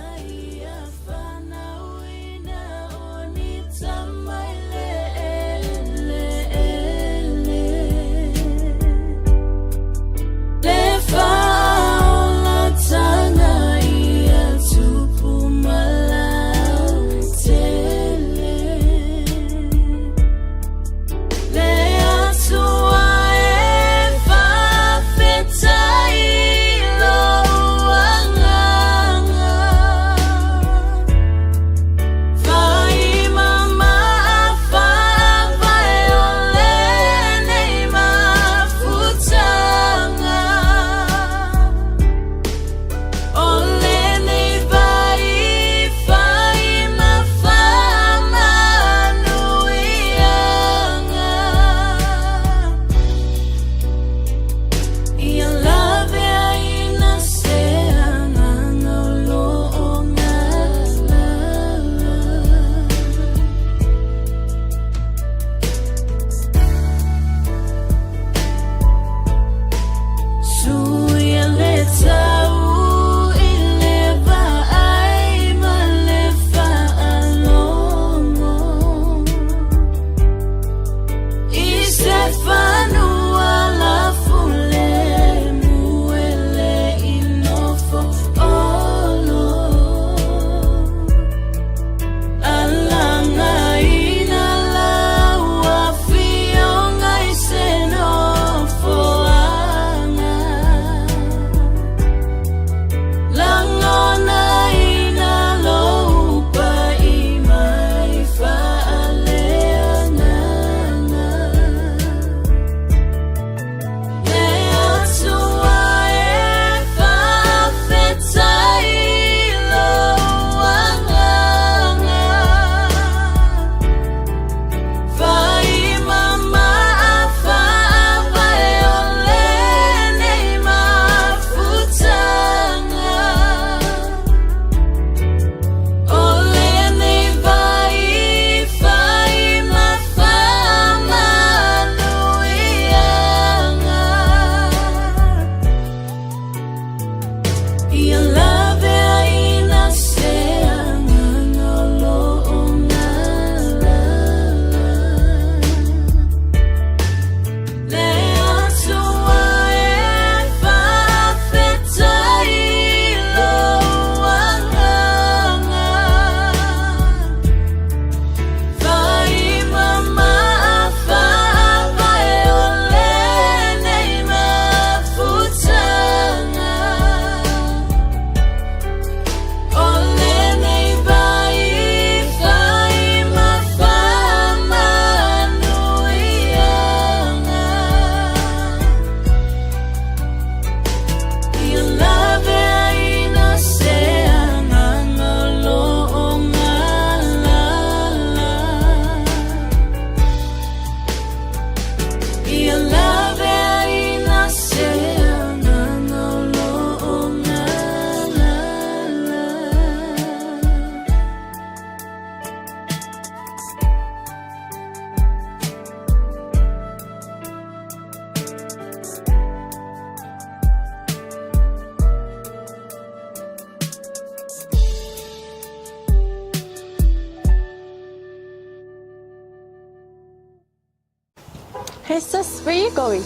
Hey sis, where you going?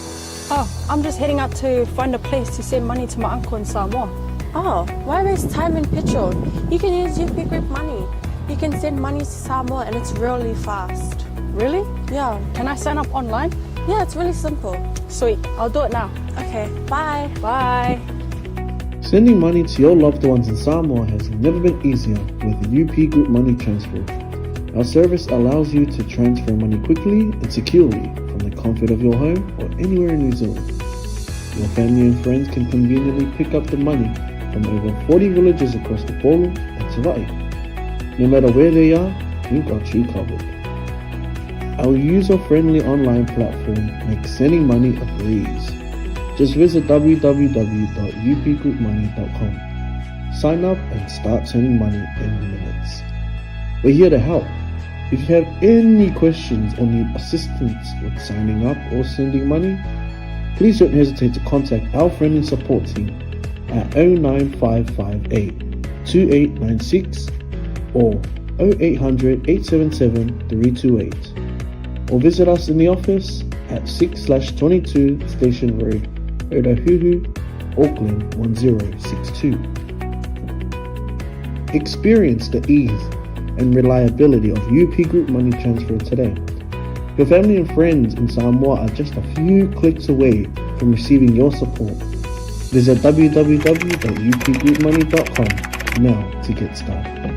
Oh, I'm just heading out to find a place to send money to my uncle in Samoa. Oh, why waste time and petrol? You can use UP Group Money. You can send money to Samoa and it's really fast. Really? Yeah. Can I sign up online? Yeah, it's really simple. Sweet, I'll do it now. Okay, bye. Bye. Sending money to your loved ones in Samoa has never been easier with UP Group Money Transfer. Our service allows you to transfer money quickly and securely from the comfort of your home or anywhere in New Zealand. Your family and friends can conveniently pick up the money from over 40 villages across the Upolu and Savaii. No matter where they are, we've got you covered. Our user-friendly online platform makes sending money a breeze. Just visit www.upgroupmoney.com. Sign up and start sending money in minutes. We're here to help. If you have any questions or need assistance with signing up or sending money, please don't hesitate to contact our friendly support team at 09558 2896 or 0800 877 328 or visit us in the office at 6/22 Station Road, Otahuhu, Auckland 1062. Experience the ease and reliability of UP Group Money Transfer today. Your family and friends in Samoa are just a few clicks away from receiving your support. Visit www.upgroupmoney.com now to get started.